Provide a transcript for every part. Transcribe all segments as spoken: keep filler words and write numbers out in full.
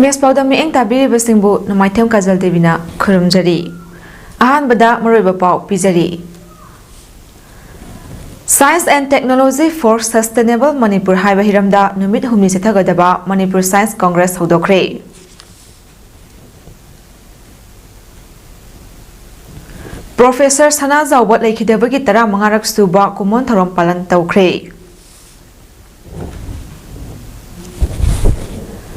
Press ꯄꯥꯎꯗ ꯃꯤꯠꯌꯦꯡ ꯇꯥꯕꯤꯔꯤꯕꯁꯤꯡꯕꯨ ꯅꯣꯡꯃꯥꯏꯊꯦꯝ ꯀꯥꯖꯜ ꯗꯦꯕꯤꯅ ꯈꯨꯔꯨꯝꯖꯔꯤ꯫ ꯑꯍꯥꯟꯕꯗ ꯃꯔꯨꯑꯣꯏꯕ ꯄꯥꯎ ꯄꯤꯖꯔꯤ꯫ Science and Technology for Sustainable Manipur ꯍꯥꯏꯕ ꯍꯤꯔꯝꯗ ꯅꯨꯃꯤꯠ ꯍꯨꯝꯅꯤ ꯆꯠꯊꯒꯗꯕ ꯃꯅꯤꯄꯨꯔ Science Congress ꯍꯧꯗꯣꯛꯈ꯭ꯔꯦ꯫ ꯄ꯭ꯔꯣꯐꯦꯁꯔ ꯁꯅꯥꯖꯥꯎꯕ ꯂꯩꯈꯤꯗꯕꯒꯤ ꯇꯔꯥꯃꯉꯥꯔꯛ ꯁꯨꯕ ꯀꯨꯝꯑꯣꯟ ꯊꯧꯔꯝ ꯄꯥꯂꯟ ꯇꯧꯈ꯭ꯔꯦ꯫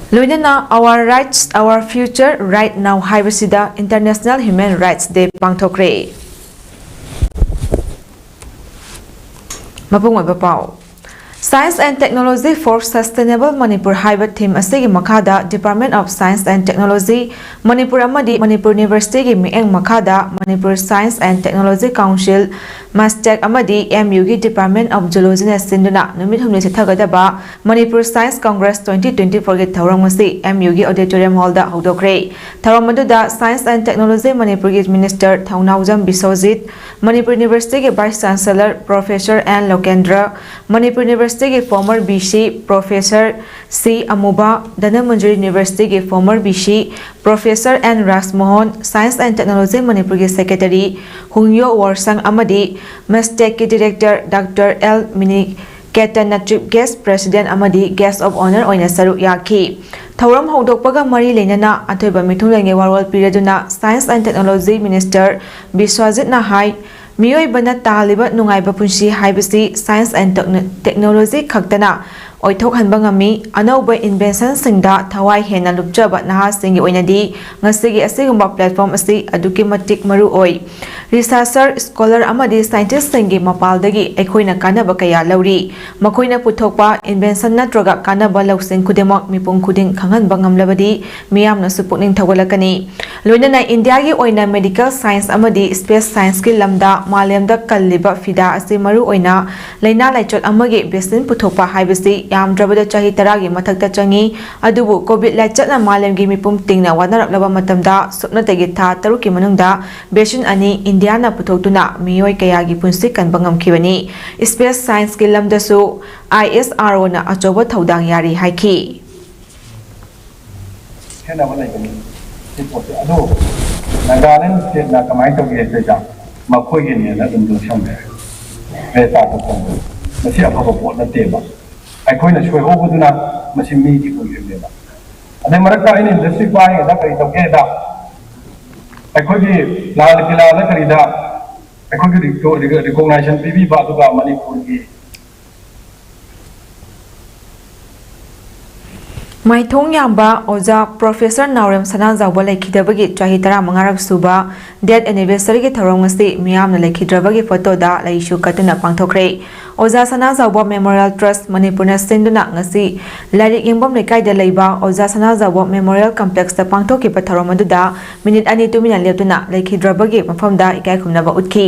ꯂꯣꯏꯅꯅ Our Rights, Our Future, Right Now ꯍꯥꯏꯕꯁꯤꯗ International Human Rights Day ꯄꯥꯡꯊꯣꯛꯈ꯭ꯔꯦ꯫ ꯃꯄꯨꯡ ꯑꯣꯏꯕ ꯄꯥꯎ꯫ Science and Technology for Sustainable Manipur ꯍꯥꯏꯕ theme ꯑꯁꯤꯒꯤ ꯃꯈꯥꯗ Department of Science and Technology, Manipur ꯑꯃꯗꯤ ꯃꯅꯤꯄꯨꯔ Universityꯒꯤ ꯃꯤꯠꯌꯦꯡ ꯃꯈꯥꯗ Manipur Science and Technology Council, ꯃꯁꯇꯦꯛ ꯑꯃꯗꯤ ꯑꯦꯝ ꯌꯨꯒꯤ Department of Zoologyꯅ ꯁꯤꯟꯗꯨꯅ ꯅꯨꯃꯤꯠ ꯍꯨꯝꯅꯤ ꯆꯠꯊꯒꯗꯕ ꯃꯅꯤꯄꯨꯔ Science Congress twenty twenty-fourꯒꯤ ꯊꯧꯔꯝ ꯑꯁꯤ ꯑꯦꯝ ꯌꯨꯒꯤ Auditorium Hallꯗ ꯍꯧꯗꯣꯛꯈ꯭ꯔꯦ꯫ ꯊꯧꯔꯝ ꯑꯗꯨꯗ Science and Technology ꯃꯅꯤꯄꯨꯔꯒꯤ Minister ꯊꯧꯅꯥꯎꯖꯝ ꯕꯤꯁ꯭ꯋꯖꯤꯠ, ꯃꯅꯤꯄꯨꯔ Universityꯒꯤ Vice Chancellor Professor N Lokendra, Manipur Universityꯒꯤ former V C Professor C Amuba, Dhanamanjuri Universityꯒꯤ former V C Professor N Rajmohan, Science and Technology ꯃꯅꯤꯄꯨꯔꯒꯤ Secretary ꯍꯨꯡꯌꯣ ꯋꯥꯔꯁꯪ ꯑꯃꯗꯤ ꯃꯁꯇꯦꯛꯀꯤ Director ꯗꯥꯛꯇꯔ ꯑꯦꯜ ꯃꯤꯅꯤꯀꯦꯇꯟꯅ Chief Guest, President ꯑꯃꯗꯤ Guest of Honour ꯑꯣꯏꯅ ꯁꯔꯨꯛ ꯌꯥꯈꯤ꯫ ꯊꯧꯔꯝ ꯍꯧꯗꯣꯛꯄꯒ ꯃꯔꯤ ꯂꯩꯅꯅ ꯑꯊꯣꯏꯕ ꯃꯤꯊꯨꯡꯂꯦꯟꯒꯤ ꯋꯥꯔꯣꯜ ꯄꯤꯔꯗꯨꯅ Science and Technology Minister ꯕꯤꯁ꯭ꯋꯖꯤꯠꯅ ꯍꯥꯏ, ꯃꯤꯑꯣꯏꯕꯅ ꯇꯥꯜꯂꯤꯕ ꯅꯨꯡꯉꯥꯏꯕ ꯄꯨꯟꯁꯤ ꯍꯥꯏꯕꯁꯤ Science and Techno-, Technology ꯈꯛꯇꯅ ꯑꯣꯏꯊꯣꯛꯍꯟꯕ ꯉꯝꯃꯤ꯫ ꯑꯅꯧꯕ inventionꯁꯤꯡꯗ ꯊꯋꯥꯏ ꯍꯦꯟꯅ ꯂꯨꯞꯆꯕ ꯅꯍꯥꯁꯤꯡꯒꯤ ꯑꯣꯏꯅꯗꯤ ꯉꯁꯤꯒꯤ ꯑꯁꯤꯒꯨꯝꯕ platform ꯑꯁꯤ ꯑꯗꯨꯛꯀꯤ ꯃꯇꯤꯛ ꯃꯔꯨ ꯑꯣꯏ꯫ Researcher, scholar ꯑꯃꯗꯤ scientistꯁꯤꯡꯒꯤ ꯃꯄꯥꯜꯗꯒꯤ ꯑꯩꯈꯣꯏꯅ ꯀꯥꯟꯅꯕ ꯀꯌꯥ ꯂꯧꯔꯤ꯫ ꯃꯈꯣꯏꯅ ꯄꯨꯊꯣꯛꯄ invention ꯅꯠꯇ꯭ꯔꯒ ꯀꯥꯟꯅꯕ ꯂꯧꯁꯤꯡ ꯈꯨꯗꯤꯡꯃꯛ ꯃꯤꯄꯨꯝ ꯈꯨꯗꯤꯡ ꯈꯪꯍꯟꯕ ꯉꯝꯂꯕꯗꯤ ꯃꯤꯌꯥꯝꯅꯁꯨ ꯄꯨꯛꯅꯤꯡ ꯊꯧꯒꯠꯂꯛꯀꯅꯤ꯫ ꯂꯣꯏꯅꯅ ꯏꯟꯗꯤꯌꯥꯒꯤ ꯑꯣꯏꯅ medical science ꯑꯃꯗꯤ space scienceꯀꯤ ꯂꯝꯗ ꯃꯥꯂꯦꯝꯗ ꯀꯜꯂꯤꯕ ꯐꯤꯗꯥ ꯑꯁꯤ ꯃꯔꯨꯑꯣꯏꯅ ꯂꯥꯏꯅꯥ ꯂꯥꯏꯆꯠ ꯑꯃꯒꯤ vaccine ꯄꯨꯊꯣꯛꯄ ꯍꯥꯏꯕꯁꯤ ꯌꯥꯝꯗ꯭ꯔꯕꯗ ꯆꯍꯤ ꯇꯔꯥꯒꯤ ꯃꯊꯛꯇ ꯆꯪꯏ꯫ ꯑꯗꯨꯕꯨ COVID ꯂꯥꯏꯆꯠꯅ ꯃꯥꯂꯦꯝꯒꯤ ꯃꯤꯄꯨꯝ ꯇꯤꯡꯅ ꯋꯥꯅꯔꯛꯂꯕ ꯃꯇꯝꯗ ꯁꯨꯞꯅꯇꯒꯤ ꯊꯥ ꯇꯔꯨꯛꯀꯤ ꯃꯅꯨꯡꯗ vaccine ꯑꯅꯤ ꯏꯟꯗꯤꯌꯥꯅ ꯄꯨꯊꯣꯛꯇꯨꯅ ꯃꯤꯑꯣꯏ ꯀꯌꯥꯒꯤ ꯄꯨꯟꯁꯤ ꯀꯟꯕ ꯉꯝꯈꯤꯕꯅꯤ꯫ Space scienceꯀꯤ ꯂꯝꯗꯁꯨ ISROꯅ ꯑꯆꯧꯕ ꯊꯧꯗꯥꯡ ꯌꯥꯔꯤ ꯍꯥꯏꯈꯤ꯫ ꯈꯦꯠꯅꯕ ꯂꯩꯒꯅꯤ꯫ ꯁꯤ ꯄꯣꯠꯁꯦ ꯑꯗꯨ ꯅꯥꯒꯥꯂꯦꯟ ꯁ꯭ꯇꯦꯠꯅ ꯀꯃꯥꯏꯅ ꯇꯧꯒꯦ ꯍꯥꯏꯕꯗ, ꯃꯈꯣꯏꯒꯤꯅꯦꯅ ꯑꯗꯨꯝ ꯂꯧꯁꯟꯈ꯭ꯔꯦ꯫ ꯔꯦꯖꯤꯁꯇꯥꯔ ꯇꯧꯁꯟꯈ꯭ꯔꯦ꯫ ꯃꯁꯤ ꯑꯐꯕ ꯄꯣꯠ ꯅꯠꯇꯦꯕ꯫ ꯑꯩꯈꯣꯏꯅ ꯁꯣꯏꯍꯧꯕꯗꯨꯅ ꯃꯁꯤ ꯃꯤꯒꯤ ꯑꯣꯏꯔꯤꯕꯅꯦꯕ꯫ ꯑꯗꯩ ꯃꯔꯛꯇ ꯑꯩꯅ ꯏꯟꯗꯁꯇ꯭ꯔꯤ ꯄꯥꯏꯔꯤꯉꯩꯗ ꯀꯔꯤ ꯇꯧꯒꯦ ꯍꯥꯏꯗ, ꯑꯩꯈꯣꯏꯒꯤ ꯂꯥꯜ ꯀꯤꯂꯥꯗ ꯀꯔꯤꯗ ꯑꯩꯈꯣꯏꯒꯤ ꯔꯤꯀꯣ-, ꯔꯤꯀꯣ-, ꯔꯤꯀꯣꯛꯅꯥꯏꯖꯦꯁꯟ ꯄꯤꯕꯤꯕ, ꯑꯗꯨꯒ ꯃꯅꯤꯄꯨꯔꯒꯤ ꯃꯥꯏꯊꯣꯡ ꯌꯥꯝꯕ ꯑꯣꯖꯥ ꯄ꯭ꯔꯣꯐꯦꯁꯔ ꯅꯥꯎꯔꯦꯝ ꯁꯅꯥꯖꯥꯎꯕ ꯂꯩꯈꯤꯗꯕꯒꯤ ꯆꯍꯤ ꯇꯔꯥꯃꯉꯥꯔꯛ ꯁꯨꯕ ꯗꯦꯠ ꯑꯦꯅꯤꯚꯔꯁꯔꯤꯒꯤ ꯊꯧꯔꯝ ꯉꯁꯤ ꯃꯤꯌꯥꯝꯅ ꯂꯩꯈꯤꯗ꯭ꯔꯕꯒꯤ ꯐꯣꯇꯣꯗ ꯂꯩꯁꯨ ꯀꯠꯇꯨꯅ ꯄꯥꯡꯊꯣꯛꯈ꯭ꯔꯦ꯫ ꯑꯣꯖꯥ ꯁꯅꯥꯖꯥꯎꯕ ꯃꯦꯃꯣꯔꯤꯌꯦꯜ ꯇ꯭ꯔꯁ ꯃꯅꯤꯄꯨꯔꯅ ꯁꯤꯟꯗꯨꯅ ꯉꯁꯤ ꯂꯥꯏꯔꯤꯛ ꯌꯦꯡꯐꯝ ꯂꯩꯀꯥꯏꯗ ꯂꯩꯕ ꯑꯣꯖꯥ ꯁꯅꯥꯖꯥꯎꯕ ꯃꯦꯃꯣꯔꯤꯌꯦꯜ ꯀꯝꯄ꯭ꯂꯦꯛꯁꯇ ꯄꯥꯡꯊꯣꯛꯈꯤꯕ ꯊꯧꯔꯝ ꯑꯗꯨꯗ ꯃꯤꯅꯤꯠ ꯑꯅꯤ ꯇꯨꯃꯤꯟꯅ ꯂꯦꯞꯇꯨꯅ ꯂꯩꯈꯤꯗ꯭ꯔꯕꯒꯤ ꯃꯐꯝꯗ ꯏꯀꯥꯏ ꯈꯨꯝꯅꯕ ꯎꯠꯈꯤ꯫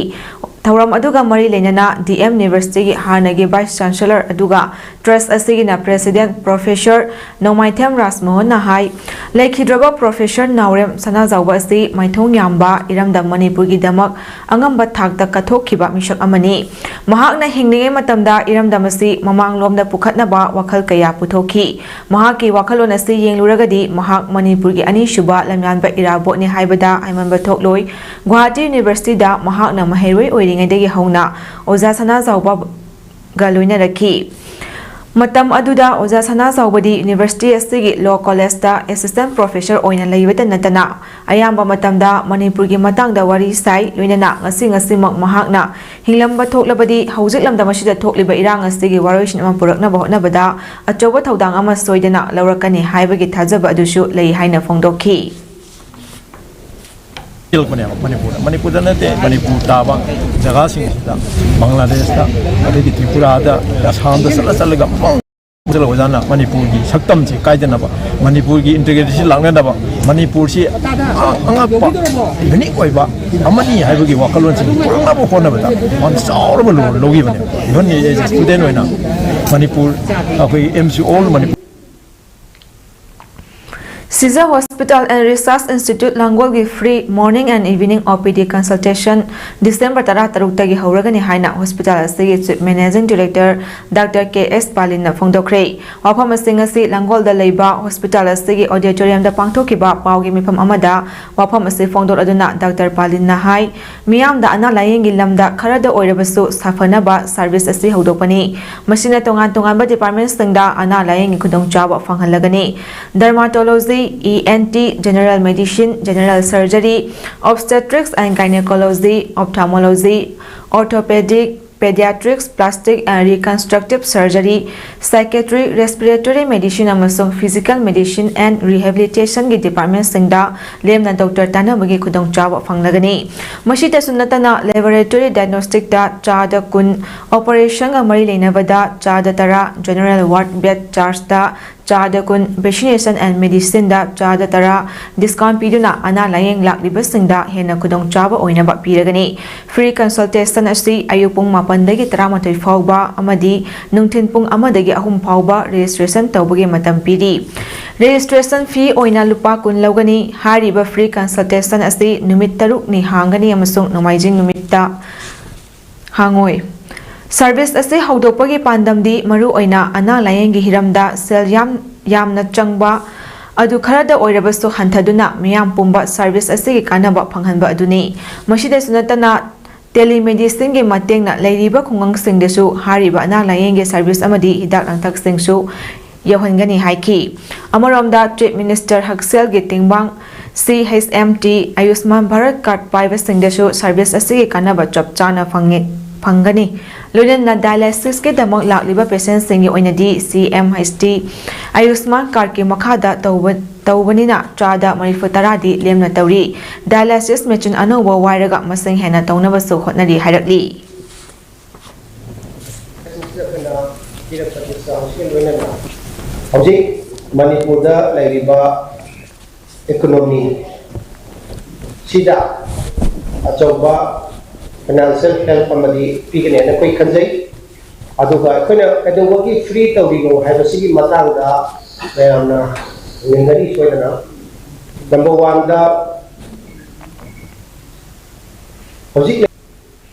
ꯊꯧꯔꯝ ꯑꯗꯨꯒ ꯃꯔꯤ ꯂꯩꯅꯅ ꯗꯤ ꯑꯦꯝ ꯌꯨꯅꯤꯚꯔꯁꯤꯇꯤꯒꯤ ꯍꯥꯟꯅꯒꯤ ꯚꯥꯏꯁ ꯆꯥꯟꯁꯦꯂꯔ ꯑꯗꯨꯒ ꯇ꯭ꯔꯁ ꯑꯁꯤꯒꯤꯅ ꯄ꯭ꯔꯦꯁꯤꯗꯦꯟꯠ ꯄ꯭ꯔꯣꯐꯦꯁꯔ ꯅꯣꯡꯃꯥꯏꯊꯦꯝ ꯔꯥꯖꯃꯣꯍꯟꯅ ꯍꯥꯏ, ꯂꯩꯈꯤꯗ꯭ꯔꯕ ꯄ꯭ꯔꯣꯐꯦꯁꯔ ꯅꯥꯎꯔꯦꯝ ꯁꯅꯥꯖꯥꯎꯕ ꯑꯁꯤ ꯃꯥꯏꯊꯣꯡ ꯌꯥꯝꯕ ꯏꯔꯝꯗꯝ ꯃꯅꯤꯄꯨꯔꯒꯤꯗꯃꯛ ꯑꯉꯝꯕ ꯊꯥꯛꯇ ꯀꯠꯊꯣꯛꯈꯤꯕ ꯃꯤꯁꯛ ꯑꯃꯅꯤ꯫ ꯃꯍꯥꯛꯅ ꯍꯤꯡꯂꯤꯉꯩ ꯃꯇꯝꯗ ꯏꯔꯝꯗꯝ ꯑꯁꯤ ꯃꯃꯥꯡꯂꯣꯝꯗ ꯄꯨꯈꯠꯅꯕ ꯋꯥꯈꯜ ꯀꯌꯥ ꯄꯨꯊꯣꯛꯈꯤ꯫ ꯃꯍꯥꯛꯀꯤ ꯋꯥꯈꯜꯂꯣꯟ ꯑꯁꯤ ꯌꯦꯡꯂꯨꯔꯒꯗꯤ ꯃꯍꯥꯛ ꯃꯅꯤꯄꯨꯔꯒꯤ ꯑꯅꯤꯁꯨꯕ ꯂꯝꯌꯥꯟꯕ ꯏꯔꯥꯕꯣꯠꯅꯤ ꯍꯥꯏꯕꯗ ꯍꯥꯏꯃꯟꯕ ꯊꯣꯛꯂꯣꯏ꯫ ꯒꯨꯋꯥꯍꯥꯇꯤ ꯌꯨꯅꯤꯚꯔꯁꯤꯇꯤꯗ ꯃꯍꯥꯛꯅ ꯃꯍꯩꯔꯣꯏ ꯑꯣꯏꯔꯤꯉꯩꯗꯒꯤ ꯍꯧꯅ ꯑꯣꯖꯥ ꯁꯅꯥꯖꯥꯎꯕꯒ ꯂꯣꯏꯅꯔꯛꯈꯤ꯫ ꯃꯇꯝ ꯑꯗꯨꯗ ꯑꯣꯖꯥ ꯁꯅꯥꯖꯥꯎꯕꯗꯤ ꯌꯨꯅꯤꯚꯔꯁꯤꯇꯤ ꯑꯁꯤꯒꯤ ꯂꯣ ꯀꯣꯂꯦꯖꯇ ꯑꯦꯁꯤꯁꯇꯦꯟꯠ ꯄ꯭ꯔꯣꯐꯦꯁꯔ ꯑꯣꯏꯅ ꯂꯩꯕꯇ ꯅꯠꯇꯅ ꯑꯌꯥꯝꯕ ꯃꯇꯝꯗ ꯃꯅꯤꯄꯨꯔꯒꯤ ꯃꯇꯥꯡꯗ ꯋꯥꯔꯤ ꯁꯥꯏ, ꯂꯣꯏꯅꯅ ꯉꯁꯤ ꯉꯁꯤꯃꯛ ꯃꯍꯥꯛꯅ ꯍꯤꯡꯂꯝꯕ ꯊꯣꯛꯂꯕꯗꯤ ꯍꯧꯖꯤꯛ ꯂꯝꯗꯝ ꯑꯁꯤꯗ ꯊꯣꯛꯂꯤꯕ ꯏꯔꯥꯡ ꯑꯁꯤꯒꯤ ꯋꯥꯔꯣꯏꯁꯤꯟ ꯑꯃ ꯄꯨꯔꯛꯅꯕ ꯍꯣꯠꯅꯕꯗ ꯑꯆꯧꯕ ꯊꯧꯗꯥꯡ ꯑꯃ ꯁꯣꯏꯗꯅ ꯂꯧꯔꯛꯀꯅꯤ ꯍꯥꯏꯕꯒꯤ ꯊꯥꯖꯕ ꯑꯗꯨꯁꯨ ꯂꯩ ꯍꯥꯏꯅ ꯐꯣꯡꯗꯣꯛꯈꯤ꯫ ꯆꯦꯜꯂꯛꯄꯅꯦꯕ ꯃꯅꯤꯄꯨꯔꯗ꯫ ꯃꯅꯤꯄꯨꯔꯗ ꯅꯠꯇꯦ, ꯃꯅꯤꯄꯨꯔ ꯇꯥꯕ ꯖꯒꯥꯁꯤꯡꯁꯤꯗ, ꯕꯪꯒ꯭ꯂꯥꯗꯦꯁꯇ, ꯑꯗꯒꯤ ꯇ꯭ꯔꯤꯄꯨꯔꯥꯗ, ꯑꯁꯥꯝꯗ ꯆꯠꯂ ꯆꯠꯂꯒ ꯃꯃꯥꯡ ꯆꯠꯂ ꯑꯣꯖꯥꯅ ꯃꯅꯤꯄꯨꯔꯒꯤ ꯁꯛꯇꯝꯁꯤ ꯀꯥꯏꯗꯅꯕ, ꯃꯅꯤꯄꯨꯔꯒꯤ ꯏꯟꯇꯤꯒ꯭ꯔꯤꯇꯤꯁꯤ ꯂꯥꯛꯅꯗꯕ, ꯃꯅꯤꯄꯨꯔꯁꯤ ꯑ-, ꯑꯉꯛꯄ, ꯌꯨꯅꯤꯛ ꯑꯣꯏꯕ ꯑꯃꯅꯤ ꯍꯥꯏꯕꯒꯤ ꯋꯥꯈꯜꯂꯣꯟꯁꯤ ꯄꯨꯔꯛꯅꯕ ꯍꯣꯠꯅꯕꯗ ꯃꯥꯅ ꯆꯥꯎꯔꯕ ꯔꯣꯜ ꯂꯧꯈꯤꯕꯅꯦ꯫ ꯏꯚꯟ ꯑꯦꯖ ꯑꯦ ꯁ꯭ꯇꯨꯗꯦꯟ ꯑꯣꯏꯅ ꯃꯅꯤꯄꯨꯔ, ꯑꯩꯈꯣꯏ M C all Manipur. Sija Hospital and Research Institute ꯂꯥꯡꯒꯣꯜꯒꯤ free morning and evening O P D consultation December ꯇꯔꯥꯇꯔꯨꯛꯇꯒꯤ ꯍꯧꯔꯒꯅꯤ ꯍꯥꯏꯅ hospital ꯑꯁꯤꯒꯤ Chief Managing Director Doctor K S ꯄꯥꯂꯤꯟꯅ ꯐꯣꯡꯗꯣꯛꯈ꯭ꯔꯦ꯫ ꯋꯥꯐꯝ ꯑꯁꯤ ꯉꯁꯤ ꯂꯥꯡꯒꯣꯜꯗ ꯂꯩꯕ hospital ꯑꯁꯤꯒꯤ auditoriumꯗ ꯄꯥꯡꯊꯣꯛꯈꯤꯕ ꯄꯥꯎꯒꯤ ꯃꯤꯐꯝ ꯑꯃꯗ ꯋꯥꯐꯝ ꯑꯁꯤ ꯐꯣꯡꯗꯣꯔꯛꯂꯗꯨꯅ Doctor ꯄꯥꯂꯤꯟꯅ ꯍꯥꯏ, ꯃꯤꯌꯥꯝꯗ ꯑꯅꯥ ꯂꯥꯌꯦꯡꯒꯤ ꯂꯝꯗ ꯈꯔꯗ ꯑꯣꯏꯔꯕꯁꯨ ꯁꯥꯐꯅꯕ service ꯑꯁꯤ ꯍꯧꯗꯣꯛꯄꯅꯤ꯫ ꯃꯁꯤꯅ ꯇꯣꯉꯥꯟ ꯇꯣꯉꯥꯟꯕ departmentꯁꯤꯡꯗ ꯑꯅꯥ ꯂꯥꯌꯦꯡꯒꯤ ꯈꯨꯗꯣꯡꯆꯥꯕ ꯐꯪꯍꯜꯂꯒꯅꯤ꯫ Dermatology, E N T, General Medicine, General Surgery, Obstetrics and Gynecology, Ophthalmology, Orthopedic, Pediatrics, Plastic and Reconstructive Surgery, Psychiatry, Respiratory Medicine ꯑꯃꯁꯨꯡ Physical Medicine and Rehabilitationꯒꯤ departmentꯁꯤꯡꯗ ꯂꯦꯝꯅ doctor ꯇꯥꯟꯅꯕꯒꯤ ꯈꯨꯗꯣꯡꯆꯥꯕ ꯐꯪꯂꯒꯅꯤ꯫ ꯃꯁꯤꯗꯁꯨ ꯅꯠꯇꯅ laboratory diagnosticꯇ ꯆꯥꯗ ꯀꯨꯟ, operationꯒ ꯃꯔꯤ ꯂꯩꯅꯕꯗ ꯆꯥꯗ ꯇꯔꯥ, general ward bed chargeꯇ ꯆꯥꯗ ꯀꯨꯟ, vaccination and medicineꯗ ꯆꯥꯗ ꯇꯔꯥ discount ꯄꯤꯗꯨꯅ ꯑꯅꯥ ꯂꯥꯌꯦꯡ ꯂꯥꯛꯂꯤꯕꯁꯤꯡꯗ ꯍꯦꯟꯅ ꯈꯨꯗꯣꯡꯆꯥꯕ ꯑꯣꯏꯅꯕ ꯄꯤꯔꯒꯅꯤ꯫ Free consultation ꯑꯁꯤ ꯑꯌꯨꯛ ꯄꯨꯡ ꯃꯥꯄꯟꯗꯒꯤ ꯇꯔꯥꯃꯥꯊꯣꯏ ꯐꯥꯎꯕ ꯑꯃꯗꯤ ꯅꯨꯡꯊꯤꯜ ꯄꯨꯡ ꯑꯃꯗꯒꯤ ꯑꯍꯨꯝ ꯐꯥꯎꯕ registration ꯇꯧꯕꯒꯤ ꯃꯇꯝ ꯄꯤꯔꯤ꯫ Registration fee ꯑꯣꯏꯅ ꯂꯨꯄꯥ ꯀꯨꯟ ꯂꯧꯒꯅꯤ꯫ ꯍꯥꯏꯔꯤꯕ free consultation ꯑꯁꯤ ꯅꯨꯃꯤꯠ ꯇꯔꯨꯛꯅꯤ ꯍꯥꯡꯒꯅꯤ ꯑꯃꯁꯨꯡ ꯅꯣꯡꯃꯥꯏꯖꯤꯡ ꯅꯨꯃꯤꯠꯇ ꯍꯥꯡꯉꯣꯏ꯫ Service ꯑꯁꯤ ꯍꯧꯗꯣꯛꯄꯒꯤ ꯄꯥꯟꯗꯝꯗꯤ ꯃꯔꯨꯑꯣꯏꯅ ꯑꯅꯥ ꯂꯥꯌꯦꯡꯒꯤ ꯍꯤꯔꯝꯗ ꯁꯦꯜ ꯌꯥꯝ, ꯌꯥꯝꯅ ꯆꯪꯕ ꯑꯗꯨ ꯈꯔꯗ ꯑꯣꯏꯔꯕꯁꯨ ꯍꯟꯊꯗꯨꯅ ꯃꯤꯌꯥꯝ ꯄꯨꯝꯕ service ꯑꯁꯤꯒꯤ ꯀꯥꯟꯅꯕ ꯐꯪꯍꯟꯕ ꯑꯗꯨꯅꯤ꯫ ꯃꯁꯤꯗꯁꯨ ꯅꯠꯇꯅ telemedicineꯒꯤ ꯃꯇꯦꯡꯅ ꯂꯩꯔꯤꯕ ꯈꯨꯡꯒꯪꯁꯤꯡꯗꯁꯨ ꯍꯥꯏꯔꯤꯕ ꯑꯅꯥ ꯂꯥꯌꯦꯡꯒꯤ service ꯑꯃꯗꯤ ꯍꯤꯗꯥꯛ ꯂꯥꯡꯊꯛꯁꯤꯡꯁꯨ ꯌꯧꯍꯟꯒꯅꯤ ꯍꯥꯏꯈꯤ꯫ ꯑꯃꯔꯣꯝꯗ Chief Minister ꯍꯛꯁꯦꯜꯒꯤ ꯇꯦꯡꯕꯥꯡ C H M T Ayushman Bharat card ꯄꯥꯏꯕꯁꯤꯡꯗꯁꯨ service ꯑꯁꯤꯒꯤ ꯀꯥꯟꯅꯕ ꯆꯞ ꯆꯥꯅ ꯐꯪꯉꯤ, ꯐꯪꯒꯅꯤ꯫ ꯂꯣꯏꯅꯅ dialysisꯀꯤꯗꯃꯛ ꯂꯥꯛꯂꯤꯕ patientꯁꯤꯡꯒꯤ ꯑꯣꯏꯅꯗꯤ C M H T Ayushman cardꯀꯤ ꯃꯈꯥꯗ ꯇꯧꯕ, ꯇꯧꯕꯅꯤꯅ ꯆꯥꯗ ꯃꯔꯤꯐꯨ ꯇꯔꯥꯗꯤ ꯂꯦꯝꯅ ꯇꯧꯔꯤ꯫ Dialysis machine ꯑꯅꯧꯕ ꯋꯥꯏꯔꯒ ꯃꯁꯤꯡ ꯍꯦꯟꯅ ꯇꯧꯅꯕꯁꯨ ꯍꯣꯠꯅꯔꯤ ꯍꯥꯏꯔꯛꯂꯤ꯫ ꯑꯩꯈꯣꯏꯅ ꯄꯤꯔꯛꯄꯒꯤ ꯆꯥꯡꯁꯤꯒ ꯂꯣꯏꯅꯅ ꯍꯧꯖꯤꯛ ꯃꯅꯤꯄꯨꯔꯗ ꯂꯩꯔꯤꯕ economy ꯁꯤꯗ ꯑꯆꯧꯕ financial help ꯑꯃꯗꯤ ꯄꯤꯒꯅꯤ ꯍꯥꯏꯅ ꯑꯩꯈꯣꯏ ꯈꯟꯖꯩ꯫ ꯑꯗꯨꯒ ꯑꯩꯈꯣꯏꯅ ꯀꯩꯗꯧꯕꯒꯤ free ꯇꯧꯔꯤꯅꯣ ꯍꯥꯏꯕꯁꯤꯒꯤ ꯃꯇꯥꯡꯗ ꯃꯌꯥꯝꯅ ꯃꯤꯅꯔꯤ ꯁꯣꯏꯗꯅ ꯅꯝꯕꯔ ꯋꯥꯟꯗ ꯍꯧꯖꯤꯛ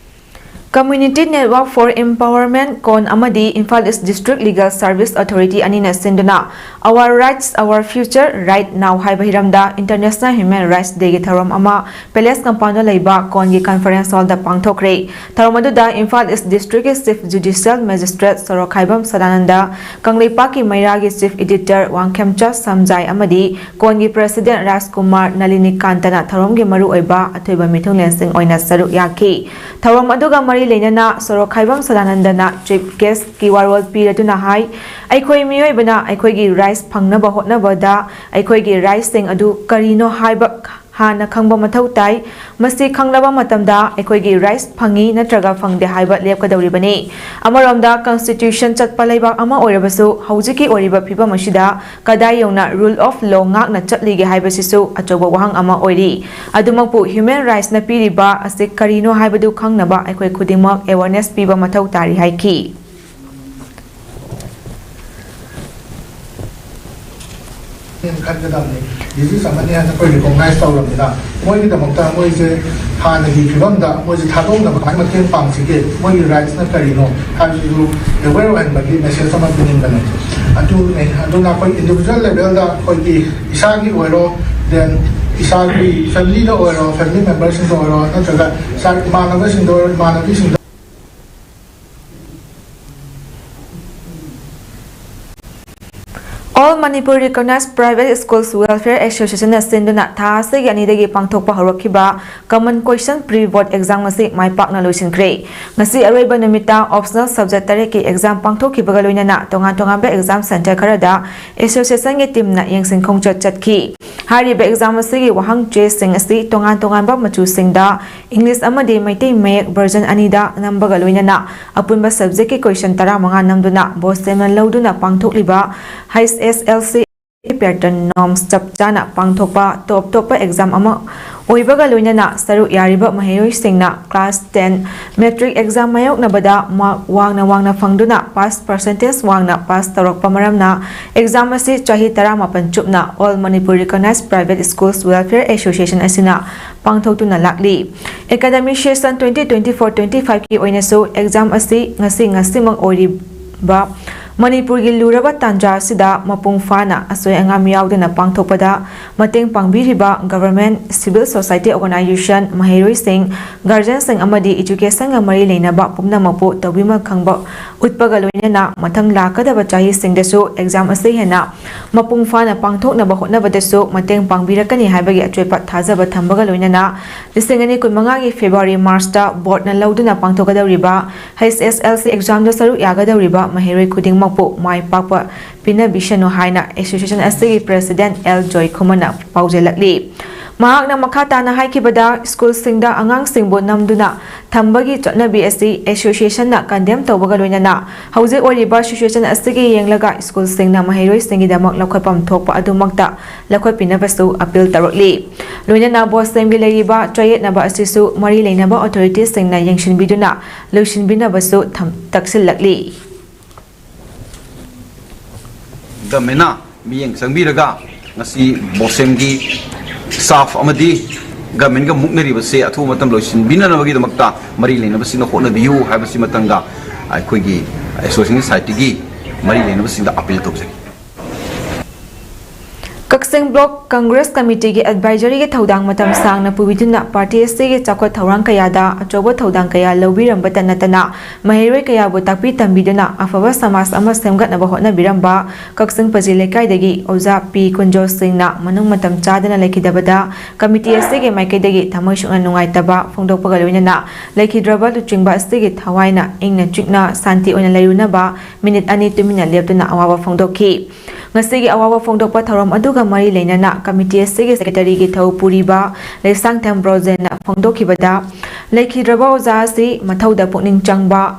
Community Network for Empowerment, ꯀꯣꯟ, ꯑꯃꯗꯤ Imphal East District Legal Service Authority ꯑꯅꯤꯅ ꯁꯤꯟꯗꯨꯅ Our Rights, Our Future, Right Now ꯍꯥꯏꯕ ꯍꯤꯔꯝꯗ International Human Rights Day ꯒꯤ ꯊꯧꯔꯝ ꯑꯃ Palace Compound ꯗ ꯂꯩꯕ ꯀꯣꯟꯒꯤ Conference Hall ꯗ ꯄꯥꯡꯊꯣꯛꯈ꯭ꯔꯦ꯫ ꯊꯧꯔꯝ ꯑꯗꯨꯗ Imphal East District ꯀꯤ Chief Judicial Magistrate ꯁꯣꯔꯣꯛꯈꯥꯏꯕꯝ ꯁꯗꯥꯅꯟꯗ, ꯀꯪꯂꯩꯄꯥꯛꯀꯤ ꯃꯩꯔꯥꯒꯤ Chief Editor ꯋꯥꯡꯈꯦꯝꯆꯥ ꯁꯝꯖꯥꯏ ꯑꯃꯗꯤ ꯀꯣꯟꯒꯤ President ꯔꯥꯖꯀꯨꯃꯥꯔ ꯅꯂꯤꯅꯤꯀꯥꯟꯇꯅ ꯊꯧꯔꯝꯒꯤ ꯃꯔꯨꯑꯣꯏꯕ ꯑꯊꯣꯏꯕ ꯃꯤꯊꯨꯡꯂꯦꯟꯁꯤꯡ ꯑꯣꯏꯅ ꯁꯔꯨꯛ ꯌꯥꯈꯤ꯫ ꯊꯧꯔꯝ ꯑꯗꯨꯒ ꯃꯔꯤ ꯂꯩꯅꯅ ꯁꯣꯔꯣꯛꯈꯥꯏꯕꯝ ꯁꯗꯥꯅꯟꯗꯅ Chief Guest ꯀꯤ ꯋꯥꯔꯣꯜ ꯄꯤꯔꯗꯨꯅ ꯍꯥꯏ, ꯑꯩꯈꯣꯏ ꯃꯤꯑꯣꯏꯕꯅ ꯑꯩꯈꯣꯏꯒꯤ rights ꯐꯪꯅꯕ ꯍꯣꯠꯅꯕꯗ ꯑꯩꯈꯣꯏꯒꯤ rights ꯁꯤꯡ ꯑꯗꯨ ꯀꯔꯤꯅꯣ ꯍꯥꯏꯕ ꯍꯥꯟꯅ ꯈꯪꯕ ꯃꯊꯧ ꯇꯥꯏ꯫ ꯃꯁꯤ ꯈꯪꯂꯕ ꯃꯇꯝꯗ ꯑꯩꯈꯣꯏꯒꯤ rights ꯐꯪꯏ ꯅꯠꯇ꯭ꯔꯒ ꯐꯪꯗꯦ ꯍꯥꯏꯕ ꯂꯦꯞꯀꯗꯧꯔꯤꯕꯅꯤ꯫ ꯑꯃꯔꯣꯝꯗ Constitution ꯆꯠꯄ ꯂꯩꯕꯥꯛ ꯑꯃ ꯑꯣꯏꯔꯕꯁꯨ ꯍꯧꯖꯤꯛꯀꯤ ꯑꯣꯏꯔꯤꯕ ꯐꯤꯕꯝ ꯑꯁꯤꯗ ꯀꯗꯥꯏ ꯌꯧꯅ Rule of Law ꯉꯥꯛꯅ ꯆꯠꯂꯤꯒꯦ ꯍꯥꯏꯕꯁꯤꯁꯨ ꯑꯆꯧꯕ ꯋꯥꯍꯪ ꯑꯃ ꯑꯣꯏꯔꯤ꯫ ꯑꯗꯨꯃꯛꯄꯨ Human Rights ꯅ ꯄꯤꯔꯤꯕ ꯑꯁꯤ ꯀꯔꯤꯅꯣ ꯍꯥꯏꯕꯗꯨ ꯈꯪꯅꯕ ꯑꯩꯈꯣꯏ ꯈꯨꯗꯤꯡꯃꯛ awareness ꯄꯤꯕ ꯃꯊꯧ ꯇꯥꯔꯤ ꯍꯥꯏꯈꯤ꯫ ꯈꯟꯒꯗꯕꯅꯤ꯫ Disease ꯑꯃꯅꯤ ꯍꯥꯏꯅ ꯑꯩꯈꯣꯏ recognize ꯇꯧꯔꯕꯅꯤꯅ ꯃꯣꯏꯒꯤꯗꯃꯛꯇ ꯃꯣꯏꯁꯦ ꯍꯥꯟꯅꯒꯤ ꯐꯤꯕꯝꯗ ꯃꯣꯏꯁꯦ ꯊꯥꯗꯣꯛꯅꯕ ꯀꯃꯥꯏꯅ ꯃꯇꯦꯡ ꯄꯥꯡꯁꯤꯒꯦ, ꯃꯣꯏꯒꯤ rights ꯅ ꯀꯔꯤꯅꯣ ꯍꯥꯏꯕꯁꯤꯁꯨ aware ꯑꯣꯏꯍꯟꯕꯒꯤ message ꯑꯃ ꯄꯤꯅꯤꯡꯕꯅꯦ꯫ ꯑꯗꯨꯅꯦ, ꯑꯗꯨꯅ ꯑꯩꯈꯣꯏ individual level ꯗ ꯑꯩꯈꯣꯏꯒꯤ ꯏꯁꯥꯒꯤ ꯑꯣꯏꯔꯣ, then ꯏꯁꯥꯒꯤ family ꯗ ꯑꯣꯏꯔꯣ, family member ꯁꯤꯡꯗ ꯑꯣꯏꯔꯣ, ꯅꯠꯇ꯭ꯔꯒ ꯏꯁꯥꯒꯤ ꯏꯃꯥꯟꯅꯕꯁꯤꯡꯗ ꯑꯣꯏꯔꯣ, ꯏꯃꯥꯟꯅꯕꯤꯁꯤꯡꯗ All Manipur Recognized Private Schools Welfare Association ꯅ ꯁꯤꯟꯗꯨꯅ ꯊꯥ ꯑꯁꯤꯒꯤ ꯑꯅꯤꯗꯒꯤ ꯄꯥꯡꯊꯣꯛꯄ ꯍꯧꯔꯛꯈꯤꯕ Common Question Pre-Board Exam ꯉꯁꯤ ꯃꯥꯏ ꯄꯥꯛꯅ ꯂꯣꯏꯁꯤꯟꯈ꯭ꯔꯦ꯫ ꯉꯁꯤ ꯑꯔꯣꯏꯕ ꯅꯨꯃꯤꯠꯇ optional subject ꯇꯔꯦꯠꯀꯤ exam ꯄꯥꯡꯊꯣꯛꯈꯤꯕꯒ ꯂꯣꯏꯅꯅ ꯇꯣꯉꯥꯟ ꯇꯣꯉꯥꯟꯕ exam centre ꯈꯔꯗ association ꯒꯤ team ꯅ ꯌꯦꯡꯁꯤꯟ ꯈꯣꯡꯆꯠ ꯆꯠꯈꯤ꯫ ꯍꯥꯏꯔꯤꯕ exam ꯑꯁꯤꯒꯤ ꯋꯥꯍꯪ ꯆꯦꯁꯤꯡ ꯑꯁꯤ ꯇꯣꯉꯥꯟ ꯇꯣꯉꯥꯟꯕ ꯃꯆꯨꯁꯤꯡꯗ English ꯑꯃꯗꯤ ꯃꯩꯇꯩ ꯃꯌꯦꯛ version ꯑꯅꯤꯗ ꯅꯝꯕꯒ ꯂꯣꯏꯅꯅ ꯑꯄꯨꯟꯕ subject ꯀꯤ question ꯇꯔꯥꯃꯉꯥ ꯅꯝꯗꯨꯅ ꯕꯣꯁ ꯇꯦꯝꯅ ꯂꯧꯗꯨꯅ ꯄꯥꯡꯊꯣꯛꯂꯤꯕ H S L C pattern norms ꯆꯞ ꯆꯥꯅ ꯄꯥꯡꯊꯣꯛꯄ ꯇꯣꯞ ꯇꯣꯞꯄ exam ꯑꯃ ꯑꯣꯏꯕꯒ ꯂꯣꯏꯅꯅ ꯁꯔꯨꯛ ꯌꯥꯔꯤꯕ ꯃꯍꯩꯔꯣꯏꯁꯤꯡꯅ class ten matric exam ꯃꯥꯌꯣꯛꯅꯕꯗ mark ꯋꯥꯡꯅ ꯋꯥꯡꯅ ꯐꯪꯗꯨꯅ pass percentage ꯋꯥꯡꯅ pass ꯇꯧꯔꯛꯄ ꯃꯔꯝꯅ exam ꯑꯁꯤ ꯆꯍꯤ ꯇꯔꯥꯃꯥꯄꯟ ꯆꯨꯞꯅ All Manipur Recognized Private Schools Welfare Association ꯑꯁꯤꯅ ꯄꯥꯡꯊꯣꯛꯇꯨꯅ ꯂꯥꯛꯂꯤ꯫ Academic session twenty twenty-four twenty-five ꯀꯤ ꯑꯣꯏꯅꯁꯨ exam ꯑꯁꯤ ꯉꯁꯤ ꯉꯁꯤꯃꯛ ꯑꯣꯏꯔꯤꯕ ꯃꯅꯤꯄꯨꯔꯒꯤ ꯂꯨꯔꯕ ꯇꯥꯟꯖꯥ ꯑꯁꯤꯗ ꯃꯄꯨꯡ ꯐꯥꯅ ꯑꯁꯣꯏ ꯑꯉꯥꯝ ꯌꯥꯎꯗꯅ ꯄꯥꯡꯊꯣꯛꯄꯗ ꯃꯇꯦꯡ ꯄꯥꯡꯕꯤꯔꯤꯕ government, civil society organization, ꯃꯍꯩꯔꯣꯏꯁꯤꯡ, guardianꯁꯤꯡ ꯑꯃꯗꯤ educationꯒ ꯃꯔꯤ ꯂꯩꯅꯕ ꯄꯨꯝꯅꯃꯛꯄꯨ ꯇꯧꯕꯤꯃꯜ ꯈꯪꯕ ꯎꯠꯄꯒ ꯂꯣꯏꯅꯅ ꯃꯊꯪ ꯂꯥꯛꯀꯗꯕ ꯆꯍꯤꯁꯤꯡꯗꯁꯨ exam ꯑꯁꯤ ꯍꯦꯟꯅ ꯃꯄꯨꯡ ꯐꯥꯅ ꯄꯥꯡꯊꯣꯛꯅꯕ ꯍꯣꯠꯅꯕꯗꯁꯨ ꯃꯇꯦꯡ ꯄꯥꯡꯕꯤꯔꯛꯀꯅꯤ ꯍꯥꯏꯕꯒꯤ ꯑꯆꯦꯠꯄ ꯊꯥꯖꯕ ꯊꯝꯕꯒ ꯂꯣꯏꯅꯅ ꯂꯤꯁꯤꯡ ꯑꯅꯤ ꯀꯨꯟꯃꯉꯥꯒꯤ February Marchꯇ boardꯅ ꯂꯧꯗꯨꯅ ꯄꯥꯡꯊꯣꯛꯀꯗꯧꯔꯤꯕ H S L C examꯗ ꯁꯔꯨꯛ ꯌꯥꯒꯗꯧꯔꯤꯕ ꯃꯍꯩꯔꯣꯏ ꯈꯨꯗꯤꯡꯃꯛꯄꯨ ꯃꯥꯏ ꯄꯥꯛꯄ ꯄꯤꯅꯕꯤꯁꯅꯨ ꯍꯥꯏꯅ association ꯑꯁꯤꯒꯤ president L ꯖꯣꯏꯈꯨꯃꯟꯅ ꯄꯥꯎꯖꯦꯜꯂꯛꯂꯤ꯫ ꯃꯍꯥꯛꯅ ꯃꯈꯥ ꯇꯥꯅ ꯍꯥꯏꯈꯤꯕꯗ, schoolꯁꯤꯡꯗ ꯑꯉꯥꯡꯁꯤꯡꯕꯨ ꯅꯝꯗꯨꯅ ꯊꯝꯕꯒꯤ ꯆꯠꯅꯕꯤ ꯑꯁꯤ associationꯅ condemn ꯇꯧꯕꯒ ꯂꯣꯏꯅꯅ ꯍꯧꯖꯤꯛ ꯑꯣꯏꯔꯤꯕ situation ꯑꯁꯤꯒꯤ ꯌꯦꯡꯂꯒ schoolꯁꯤꯡꯅ ꯃꯍꯩꯔꯣꯏꯁꯤꯡꯒꯤꯗꯃꯛ ꯂꯧꯈꯠꯐꯝ ꯊꯣꯛꯄ ꯑꯗꯨꯃꯛꯇ ꯂꯧꯈꯠꯄꯤꯅꯕꯁꯨ appeal ꯇꯧꯔꯛꯂꯤ꯫ ꯂꯣꯏꯅꯅ ꯕꯣꯁꯦꯝꯒꯤ ꯂꯩꯔꯤꯕ ꯆꯌꯦꯠꯅꯕ ꯑꯁꯤꯁꯨ ꯃꯔꯤ ꯂꯩꯅꯕ authorityꯁꯤꯡꯅ ꯌꯦꯡꯁꯤꯟꯕꯤꯗꯨꯅ ꯂꯣꯏꯁꯤꯟꯕꯤꯅꯕꯁꯨ ꯊꯝ-, ꯇꯛꯁꯤꯜꯂꯛꯂꯤ꯫ ꯒꯃꯦꯟꯅ ꯃꯤꯠꯌꯦꯡ ꯆꯪꯕꯤꯔꯒ ꯉꯁꯤ ꯕꯣꯁꯦꯝꯒꯤ staff ꯑꯃꯗꯤ ꯒꯃꯦꯟꯒ ꯃꯨꯛꯅꯔꯤꯕꯁꯦ ꯑꯊꯨꯕ ꯃꯇꯝ ꯂꯣꯏꯁꯤꯟꯕꯤꯅꯅꯕꯒꯤꯗꯃꯛꯇ ꯃꯔꯤ ꯂꯩꯅꯕꯁꯤꯡꯅ ꯍꯣꯠꯅꯕꯤꯌꯨ ꯍꯥꯏꯕꯁꯤ ꯃꯇꯪꯒ ꯑꯩꯈꯣꯏꯒꯤ association societyꯒꯤ ꯃꯔꯤ ꯂꯩꯅꯕꯁꯤꯡꯗ appeal ꯇꯧꯖꯔꯤ꯫ ꯀꯛꯆꯤꯡ Block Congress Committeeꯒꯤ advisoryꯒꯤ ꯊꯧꯗꯥꯡ ꯃꯇꯝ ꯁꯥꯡꯅ ꯄꯨꯕꯤꯗꯨꯅ party ꯑꯁꯤꯒꯤ ꯆꯥꯎꯈꯠ ꯊꯧꯔꯥꯡ ꯀꯌꯥꯗ ꯑꯆꯧꯕ ꯊꯧꯗꯥꯡ ꯀꯌꯥ ꯂꯧꯕꯤꯔꯝꯕꯇ ꯅꯠꯇꯅ ꯃꯍꯩꯔꯣꯏ ꯀꯌꯥꯕꯨ ꯇꯥꯛꯄꯤ ꯇꯝꯕꯤꯗꯨꯅ ꯑꯐꯕ ꯁꯃꯥꯖ ꯑꯃ ꯁꯦꯝꯒꯠꯅꯕ ꯍꯣꯠꯅꯕꯤꯔꯝꯕ ꯀꯛꯆꯤꯡ ꯄꯖꯤ ꯂꯩꯀꯥꯏꯗꯒꯤ ꯑꯣꯖꯥ ꯄꯤ ꯀꯨꯟꯖꯣ ꯁꯤꯡꯅ ꯃꯅꯨꯡ ꯃꯇꯝ ꯆꯥꯗꯅ ꯂꯩꯈꯤꯗꯕꯗ committee ꯑꯁꯤꯒꯤ ꯃꯥꯏꯀꯩꯗꯒꯤ ꯊꯃꯣꯏ ꯁꯣꯛꯅ ꯅꯨꯡꯉꯥꯏꯇꯕ ꯐꯣꯡꯗꯣꯛꯄꯒ ꯂꯣꯏꯅꯅ ꯂꯩꯈꯤꯗ꯭ꯔꯕ ꯂꯨꯆꯤꯡꯕ ꯑꯁꯤꯒꯤ ꯊꯋꯥꯏꯅ ꯏꯪꯅ ꯆꯤꯛꯅ ꯁꯥꯟꯇꯤ ꯑꯣꯏꯅ ꯂꯩꯔꯨꯅꯕ minute ꯑꯅꯤ ꯇꯨꯃꯤꯟꯅ ꯂꯦꯞꯇꯨꯅ ꯑꯋꯥꯕ ꯐꯣꯡꯗꯣꯛꯈꯤ꯫ ꯉꯁꯤꯒꯤ ꯑꯋꯥꯕ ꯐꯣꯡꯗꯣꯛꯄ ꯊꯧꯔꯝ ꯑꯗꯨꯒ ꯃꯔꯤ ꯂꯩꯅꯅ committee ꯑꯁꯤꯒꯤ secretaryꯒꯤ ꯊꯧ ꯄꯨꯔꯤꯕ ꯂꯩꯁꯥꯡꯊꯦꯝ ꯕ꯭ꯔꯣꯖꯦꯟꯅ ꯐꯣꯡꯗꯣꯛꯈꯤꯕꯗ, ꯂꯩꯈꯤꯗ꯭ꯔꯕ ꯑꯣꯖꯥ ꯑꯁꯤ ꯃꯊꯧꯗ ꯄꯨꯛꯅꯤꯡ ꯆꯪꯕ,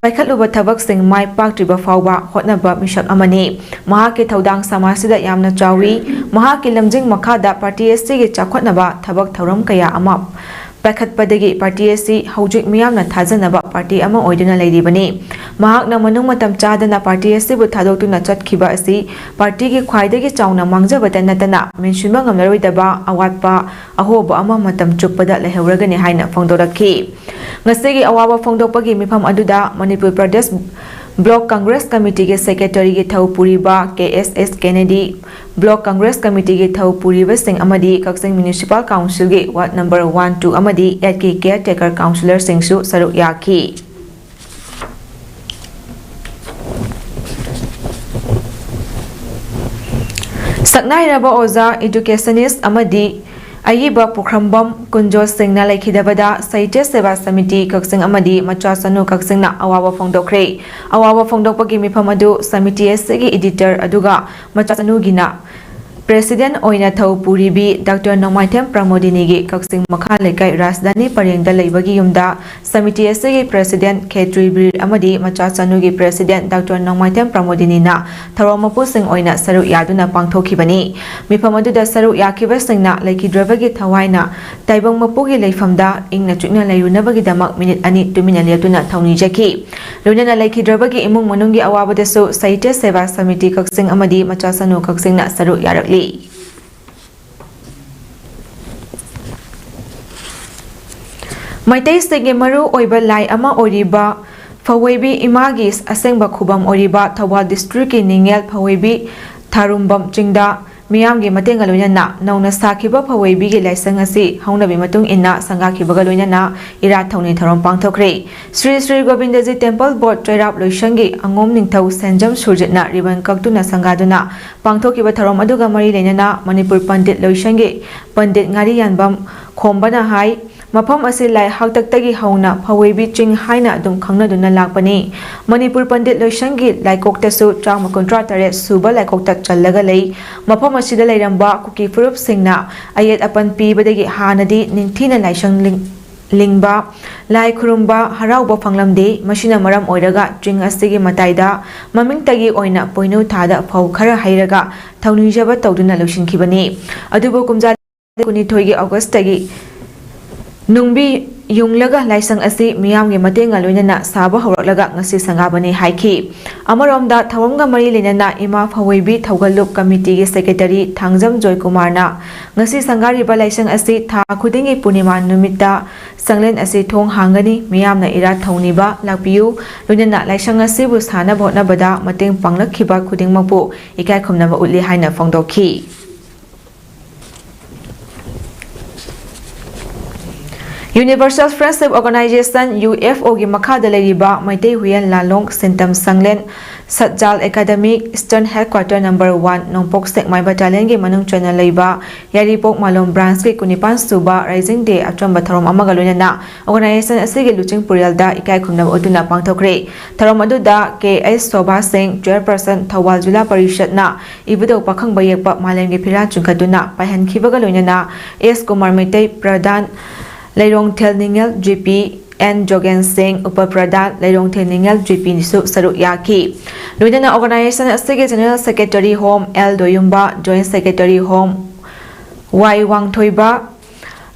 ꯄꯥꯏꯈꯠꯂꯨꯕ ꯊꯕꯛꯁꯤꯡ ꯃꯥꯏ ꯄꯥꯛꯇ꯭ꯔꯤꯕ ꯐꯥꯎꯕ ꯍꯣꯠꯅꯕ ꯃꯤꯁꯛ ꯑꯃꯅꯤ꯫ ꯃꯍꯥꯛꯀꯤ ꯊꯧꯗꯥꯡ ꯁꯃꯥꯖꯁꯤꯗ ꯌꯥꯝꯅ ꯆꯥꯎꯏ꯫ ꯃꯍꯥꯛꯀꯤ ꯂꯝꯖꯤꯡ ꯃꯈꯥꯗ ꯄꯥꯔꯇꯤ ꯑꯦꯁ ꯇꯤꯒꯤ ꯆꯥꯎꯈꯠꯅꯕ ꯊꯕꯛ ꯊꯧꯔꯝ ꯀꯌꯥ ꯑꯃ ꯄꯥꯏꯈꯠꯄꯗꯒꯤ ꯄꯥꯔꯇꯤ ꯑꯦꯁ ꯇꯤ ꯍꯧꯖꯤꯛ ꯃꯤꯌꯥꯝꯅ ꯊꯥꯖꯅꯕ ꯄꯥꯔꯇꯤ ꯑꯃ ꯑꯣꯏꯗꯨꯅ ꯂꯩꯔꯤꯕꯅꯤ꯫ ꯃꯍꯥꯛꯅ ꯃꯅꯨꯡ ꯃꯇꯝ ꯆꯥꯗꯅ ꯄꯥꯔꯇꯤ ꯑꯦꯁ ꯇꯤꯕꯨ ꯊꯥꯗꯣꯛꯇꯨꯅ ꯆꯠꯈꯤꯕ ꯑꯁꯤ ꯄꯥꯔꯇꯤꯒꯤ ꯈ꯭ꯋꯥꯏꯗꯒꯤ ꯆꯥꯎꯅ ꯃꯥꯡꯖꯕꯇ ꯅꯠꯇꯅ ꯃꯦꯟꯁꯤꯟꯕ ꯉꯝꯂꯔꯣꯏꯗꯕ ꯑꯋꯥꯠꯄ ꯑꯍꯣꯕ ꯑꯃ ꯃꯇꯝ ꯆꯨꯞꯄꯗ ꯂꯩꯍꯧꯔꯒꯅꯤ ꯍꯥꯏꯅ ꯐꯣꯡꯗꯣꯔꯛꯈꯤ꯫ ꯉꯁꯤꯒꯤ ꯑꯋꯥꯕ ꯐꯣꯡꯗꯣꯛꯄꯒꯤ ꯃꯤꯐꯝ ꯑꯗꯨꯗ ꯃꯅꯤꯄꯨꯔ ꯄ꯭ꯔꯗꯦꯁ ꯕ꯭ꯂꯣꯛ ꯀꯪꯒ꯭ꯔꯦꯁ ꯀꯃꯤꯇꯤꯒꯤ ꯁꯦꯀ꯭ꯔꯦꯇꯔꯤꯒꯤ ꯊꯧ ꯄꯨꯔꯤꯕ ꯀꯦ ꯑꯦꯁ ꯑꯦꯁ ꯀꯦꯅꯦꯗꯤ, ꯕ꯭ꯂꯣꯛ ꯀꯪꯒ꯭ꯔꯦꯁ ꯀꯃꯤꯇꯤꯒꯤ ꯊꯧ ꯄꯨꯔꯤꯕꯁꯤꯡ ꯑꯃꯗꯤ ꯀꯛꯆꯤꯡ ꯃ꯭ꯌꯨꯅꯤꯁꯤꯄꯥꯜ ꯀꯥꯎꯟꯁꯤꯜꯒꯤ ꯋꯥꯔꯗ ꯅꯝꯕꯔ ꯋꯥꯟ, ꯇꯨ ꯑꯃꯗꯤ ꯑꯦꯠꯀꯤ ꯀꯤꯌꯔ ꯇꯦꯀꯔ ꯀꯥꯎꯟꯁꯤꯂꯔꯁꯤꯡꯁꯨ ꯁꯔꯨꯛ ꯌꯥꯈꯤ꯫ ꯁꯛꯅꯥꯏꯔꯕ ꯑꯣꯖꯥ, ꯏꯗꯨꯀꯦꯁꯅꯤꯁ ꯑꯃꯗꯤ ꯑꯏꯕ ꯄꯨꯈ꯭ꯔꯝꯕꯝ ꯀꯨꯟꯖꯣ ꯁꯤꯡꯅ ꯂꯩꯈꯤꯗꯕꯗ ꯁꯥꯍꯤꯇ꯭ꯌ ꯁꯦꯕꯥ ꯁꯃꯤꯇꯤ ꯀꯛꯆꯤꯡ ꯑꯃꯗꯤ ꯃꯆꯥꯁꯅꯨ ꯀꯛꯆꯤꯡꯅ ꯑꯋꯥꯕ ꯐꯣꯡꯗꯣꯛꯈ꯭ꯔꯦ꯫ ꯑꯋꯥꯕ ꯐꯣꯡꯗꯣꯛꯄꯒꯤ ꯃꯤꯐꯝ ꯑꯗꯨ ꯁꯃꯤꯇꯤ ꯑꯁꯤꯒꯤ ꯏꯗꯤꯇꯔ ꯑꯗꯨꯒ ꯃꯆꯥꯁꯅꯨꯒꯤꯅ ꯄ꯭ꯔꯦꯁꯤꯗꯦꯟꯠ ꯑꯣꯏꯅ ꯊꯧ ꯄꯨꯔꯤꯕꯤ ꯗꯥꯛꯇꯔ ꯅꯣꯡꯃꯥꯏꯊꯦꯝ ꯄ꯭ꯔꯃꯣꯗꯤꯅꯤꯒꯤ ꯀꯛꯆꯤꯡ ꯃꯈꯥ ꯂꯩꯀꯥꯏ ꯔꯥꯖꯙꯥꯅꯤ ꯄꯔꯦꯡꯗ ꯂꯩꯕꯒꯤ ꯌꯨꯝꯗ ꯁꯃꯤꯇꯤ ꯑꯁꯤꯒꯤ ꯄ꯭ꯔꯦꯁꯤꯗꯦꯟꯠ ꯈꯦꯇ꯭ꯔꯤ ꯕꯤꯔ ꯑꯃꯗꯤ ꯃꯆꯥꯁꯅꯨꯒꯤ ꯄ꯭ꯔꯦꯁꯤꯗꯦꯟꯠ ꯗꯥꯛꯇꯔ ꯅꯣꯡꯃꯥꯏꯊꯦꯝ ꯄ꯭ꯔꯃꯣꯗꯤꯅꯤꯅ ꯊꯧꯔꯝ ꯃꯄꯨꯁꯤꯡ ꯑꯣꯏꯅ ꯁꯔꯨꯛ ꯌꯥꯗꯨꯅ ꯄꯥꯡꯊꯣꯛꯈꯤꯕꯅꯤ꯫ ꯃꯤꯐꯝ ꯑꯗꯨꯗ ꯁꯔꯨꯛ ꯌꯥꯈꯤꯕꯁꯤꯡꯅ ꯂꯩꯈꯤꯗ꯭ꯔꯕꯒꯤ ꯊꯋꯥꯏꯅ ꯇꯥꯏꯕꯪ ꯃꯄꯨꯒꯤ ꯂꯩꯐꯝꯗ ꯏꯪꯅ ꯆꯤꯛꯅ ꯂꯩꯔꯨꯅꯕꯒꯤꯗꯃꯛ ꯃꯤꯅꯤꯠ ꯑꯅꯤ ꯇꯨꯃꯤꯟꯅ ꯂꯦꯞꯇꯨꯅ ꯊꯧꯅꯤꯖꯈꯤ꯫ ꯂꯣꯏꯅꯅ ꯂꯩꯈꯤꯗ꯭ꯔꯕꯒꯤ ꯏꯃꯨꯡ ꯃꯅꯨꯡꯒꯤ ꯑꯋꯥꯕꯗꯁꯨ ꯁꯥꯍꯤꯇ꯭ꯌ ꯁꯦꯕꯥ ꯁꯃꯤꯇꯤ ꯀꯛꯆꯤꯡ ꯑꯃꯗꯤ ꯃꯆꯥꯁꯅꯨ ꯀꯛꯆꯤꯡꯅ ꯁꯔꯨꯛ ꯌꯥꯔꯛꯂꯤ꯫ ꯃꯩꯇꯩꯁꯤꯡꯒꯤ ꯃꯔꯨ ꯑꯣꯏꯕ ꯂꯥꯏ ꯑꯃ ꯑꯣꯏꯔꯤꯕ ꯐꯋꯣꯏꯕꯤ ꯏꯃꯥꯒꯤ ꯑꯁꯦꯡꯕ ꯈꯨꯕꯝ ꯑꯣꯏꯔꯤꯕ ꯊꯧꯕꯥꯜ ꯗꯤꯁꯇ꯭ꯔꯤꯛꯀꯤ ꯅꯤꯡꯉꯦꯜ ꯐꯋꯣꯏꯕꯤ ꯊꯥꯔꯨꯝꯕꯝ ꯆꯤꯡꯗ ꯃꯤꯌꯥꯝꯒꯤ ꯃꯇꯦꯡꯒ ꯂꯣꯏꯅꯅ ꯅꯧꯅ ꯁꯥꯈꯤꯕ ꯐꯋꯣꯏꯕꯤꯒꯤ ꯂꯥꯏꯁꯪ ꯑꯁꯤ ꯍꯧꯅꯕꯤ ꯃꯇꯨꯡ ꯏꯟꯅ ꯁꯪꯒꯥꯈꯤꯕꯒ ꯂꯣꯏꯅꯅ ꯏꯔꯥꯠ ꯊꯧꯅꯤ ꯊꯧꯔꯝ ꯄꯥꯡꯊꯣꯛꯈ꯭ꯔꯦ꯫ ꯁ꯭ꯔꯤ ꯁ꯭ꯔꯤ ꯒꯣꯕꯤꯟꯗꯖꯤ ꯇꯦꯝꯄꯜ ꯕꯣꯔꯗ ꯆꯩꯔꯥꯞ ꯂꯣꯏꯁꯪꯒꯤ ꯑꯉꯣꯝ ꯅꯤꯡꯊꯧ ꯁꯦꯟꯖꯝ ꯁꯨꯔꯖꯤꯠꯅ ꯔꯤꯕꯟ ꯀꯛꯇꯨꯅ ꯁꯪꯒꯥꯗꯨꯅ ꯄꯥꯡꯊꯣꯛꯈꯤꯕ ꯊꯧꯔꯝ ꯑꯗꯨꯒ ꯃꯔꯤ ꯂꯩꯅꯅ ꯃꯅꯤꯄꯨꯔ ꯄꯟꯗꯤꯠ ꯂꯣꯏꯁꯪꯒꯤ ꯄꯟꯗꯤꯠ ꯉꯥꯔꯤꯌꯥꯟꯕꯝ ꯈꯣꯝꯕꯅ ꯍꯥꯏ, ꯃꯐꯝ ꯑꯁꯤ ꯂꯥꯏ ꯍꯥꯛꯇꯛꯇꯒꯤ ꯍꯧꯅ ꯐꯋꯣꯏꯕꯤ ꯆꯤꯡ ꯍꯥꯏꯅ ꯑꯗꯨꯝ ꯈꯪꯅꯗꯨꯅ ꯂꯥꯛꯄꯅꯤ꯫ ꯃꯅꯤꯄꯨꯔ ꯄꯟꯗꯤꯠ ꯂꯣꯏꯁꯪꯒꯤ ꯂꯥꯏꯀꯣꯛꯇꯁꯨ ꯆꯥꯝꯃ ꯀꯨꯟꯊ꯭ꯔꯥ ꯇꯔꯦꯠ ꯁꯨꯕ ꯂꯥꯏꯀꯣꯛꯇ ꯆꯜꯂꯒ ꯂꯩ꯫ ꯃꯐꯝ ꯑꯁꯤꯗ ꯂꯩꯔꯝꯕ ꯀꯨꯀꯤ ꯐꯨꯔꯨꯞꯁꯤꯡꯅ ꯑꯌꯦꯠ ꯑꯄꯟ ꯄꯤꯕꯗꯒꯤ ꯍꯥꯟꯅꯗꯤ ꯅꯤꯡꯊꯤꯅ ꯂꯥꯏꯁꯪ ꯂꯤꯡ-, ꯂꯤꯡꯕ, ꯂꯥꯏ ꯈꯨꯔꯨꯝꯕ, ꯍꯔꯥꯎꯕ ꯐꯪꯂꯝꯗꯦ꯫ ꯃꯁꯤꯅ ꯃꯔꯝ ꯑꯣꯏꯔꯒ ꯆꯤꯡ ꯑꯁꯤꯒꯤ ꯃꯇꯥꯏꯗ ꯃꯃꯤꯡꯇꯒꯤ ꯑꯣꯏꯅ ꯄꯣꯏꯅꯨ ꯊꯥꯗ ꯐꯧ ꯈꯔ ꯍꯩꯔꯒ ꯊꯧꯅꯤꯖꯕ ꯇꯧꯗꯨꯅ ꯂꯣꯏꯁꯤꯟꯈꯤꯕꯅꯤ꯫ ꯑꯗꯨꯕꯨ ꯀꯨꯝꯖꯥ ꯀꯨꯟꯅꯤꯊꯣꯏꯒꯤ ꯑꯣꯒꯁꯇꯒꯤ ꯅꯨꯡꯕꯤ ꯌꯨꯡꯂꯒ ꯂꯥꯏꯁꯪ ꯑꯁꯤ ꯃꯤꯌꯥꯝꯒꯤ ꯃꯇꯦꯡꯒ ꯂꯣꯏꯅꯅ ꯁꯥꯕ ꯍꯧꯔꯛꯂꯒ ꯉꯁꯤ ꯁꯪꯒꯥꯕꯅꯤ ꯍꯥꯏꯈꯤ꯫ ꯑꯃꯔꯣꯝꯗ ꯊꯧꯔꯝꯒ ꯃꯔꯤ ꯂꯩꯅꯅ ꯏꯃꯥ ꯐꯋꯣꯏꯕꯤ ꯊꯧꯒꯜꯂꯨꯞ ꯀꯃꯤꯇꯤꯒꯤ ꯁꯦꯀ꯭ꯔꯦꯇꯔꯤ ꯊꯥꯡꯖꯝ ꯖꯣꯏꯀꯨꯃꯥꯔꯅ ꯉꯁꯤ ꯁꯪꯒꯥꯔꯤꯕ ꯂꯥꯏꯁꯪ ꯑꯁꯤ ꯊꯥ ꯈꯨꯗꯤꯡꯒꯤ ꯄꯨꯔꯅꯤꯃꯥ ꯅꯨꯃꯤꯠꯇ ꯁꯪꯂꯦꯟ ꯑꯁꯤ ꯊꯣꯡ ꯍꯥꯡꯒꯅꯤ, ꯃꯤꯌꯥꯝꯅ ꯏꯔꯥꯠ ꯊꯧꯅꯤꯕ ꯂꯥꯛꯄꯤꯌꯨ, ꯂꯣꯏꯅꯅ ꯂꯥꯏꯁꯪ ꯑꯁꯤꯕꯨ ꯁꯥꯅꯕ ꯍꯣꯠꯅꯕꯗ ꯃꯇꯦꯡ ꯄꯥꯡꯂꯛꯈꯤꯕ ꯈꯨꯗꯤꯡꯃꯛꯄꯨ ꯏꯀꯥꯏ ꯈꯨꯝꯅꯕ ꯎꯠꯂꯤ ꯍꯥꯏꯅ ꯐꯣꯡꯗꯣꯛꯈꯤ꯫ Universal Friendship Organization, UFO ꯒꯤ ꯃꯈꯥꯗ ꯂꯩꯔꯤꯕ Meitei Huiyen Lalong Sintam Sanglen Satjal academy eastern headquarter number one Nongpok Sekmai ꯕꯇꯥꯂꯤꯌꯟꯒꯤ ꯃꯅꯨꯡ ꯆꯟꯅ ꯂꯩꯕ ꯌꯥꯏꯔꯤꯄꯣꯛ ꯃꯥꯂꯣꯝ ꯕ꯭ꯔꯥꯟꯁꯀꯤ ꯀꯨꯟꯅꯤꯄꯥꯟ ꯁꯨꯕ ꯔꯥꯏꯖꯤꯡ ꯗꯦ ꯑꯆꯝꯕ ꯊꯧꯔꯝ ꯑꯃꯒ ꯂꯣꯏꯅꯅ organization ꯑꯁꯤꯒꯤ ꯂꯨꯆꯤꯡ ꯄꯨꯔꯦꯜꯗ ꯏꯀꯥꯏ ꯈꯨꯝꯅꯕ ꯎꯠꯇꯨꯅ ꯄꯥꯡꯊꯣꯛꯈ꯭ꯔꯦ꯫ ꯊꯧꯔꯝ ꯑꯗꯨꯗ ꯀꯦ ꯑꯩꯆ ꯁꯣꯚꯥ ꯁꯤꯡ, chairperson ꯊꯧꯕꯥꯜ ꯖꯤꯂꯥ ꯄꯔꯤꯁꯠꯅ ꯏꯕꯨꯙꯧ ꯄꯥꯈꯪꯕ ꯌꯦꯛꯄ ꯃꯥꯂꯦꯝꯒꯤ ꯐꯤꯔꯥꯜ ꯆꯤꯡꯈꯠꯇꯨꯅ ꯄꯥꯏꯍꯟꯈꯤꯕꯒ ꯂꯣꯏꯅꯅ ꯑꯦꯁ ꯀꯨꯃꯥꯔ ꯃꯩꯇꯩ ꯄ꯭ꯔꯙꯥꯟ ꯂꯩꯔꯣꯡꯊꯦꯜ ꯅꯤꯡꯉꯦꯜ ꯖꯤ ꯄꯤ, ꯑꯦꯟ ꯖꯣꯒꯦꯟ ꯁꯤꯡ ꯎꯄ ꯄ꯭ꯔꯙꯥꯟ ꯂꯩꯔꯣꯡꯊꯦꯜ ꯅꯤꯡꯉꯦꯜ ꯖꯤ ꯄꯤꯅꯁꯨ ꯁꯔꯨꯛ ꯌꯥꯈꯤ꯫ ꯂꯣꯏꯅꯅ organization ꯑꯁꯤꯒꯤ general secretary ꯍꯣꯝ ꯑꯦꯜ ꯗꯣꯌꯨꯝꯕ, joint secretary ꯍꯣꯝ ꯋꯥꯏ ꯋꯥꯡꯊꯣꯏꯕ,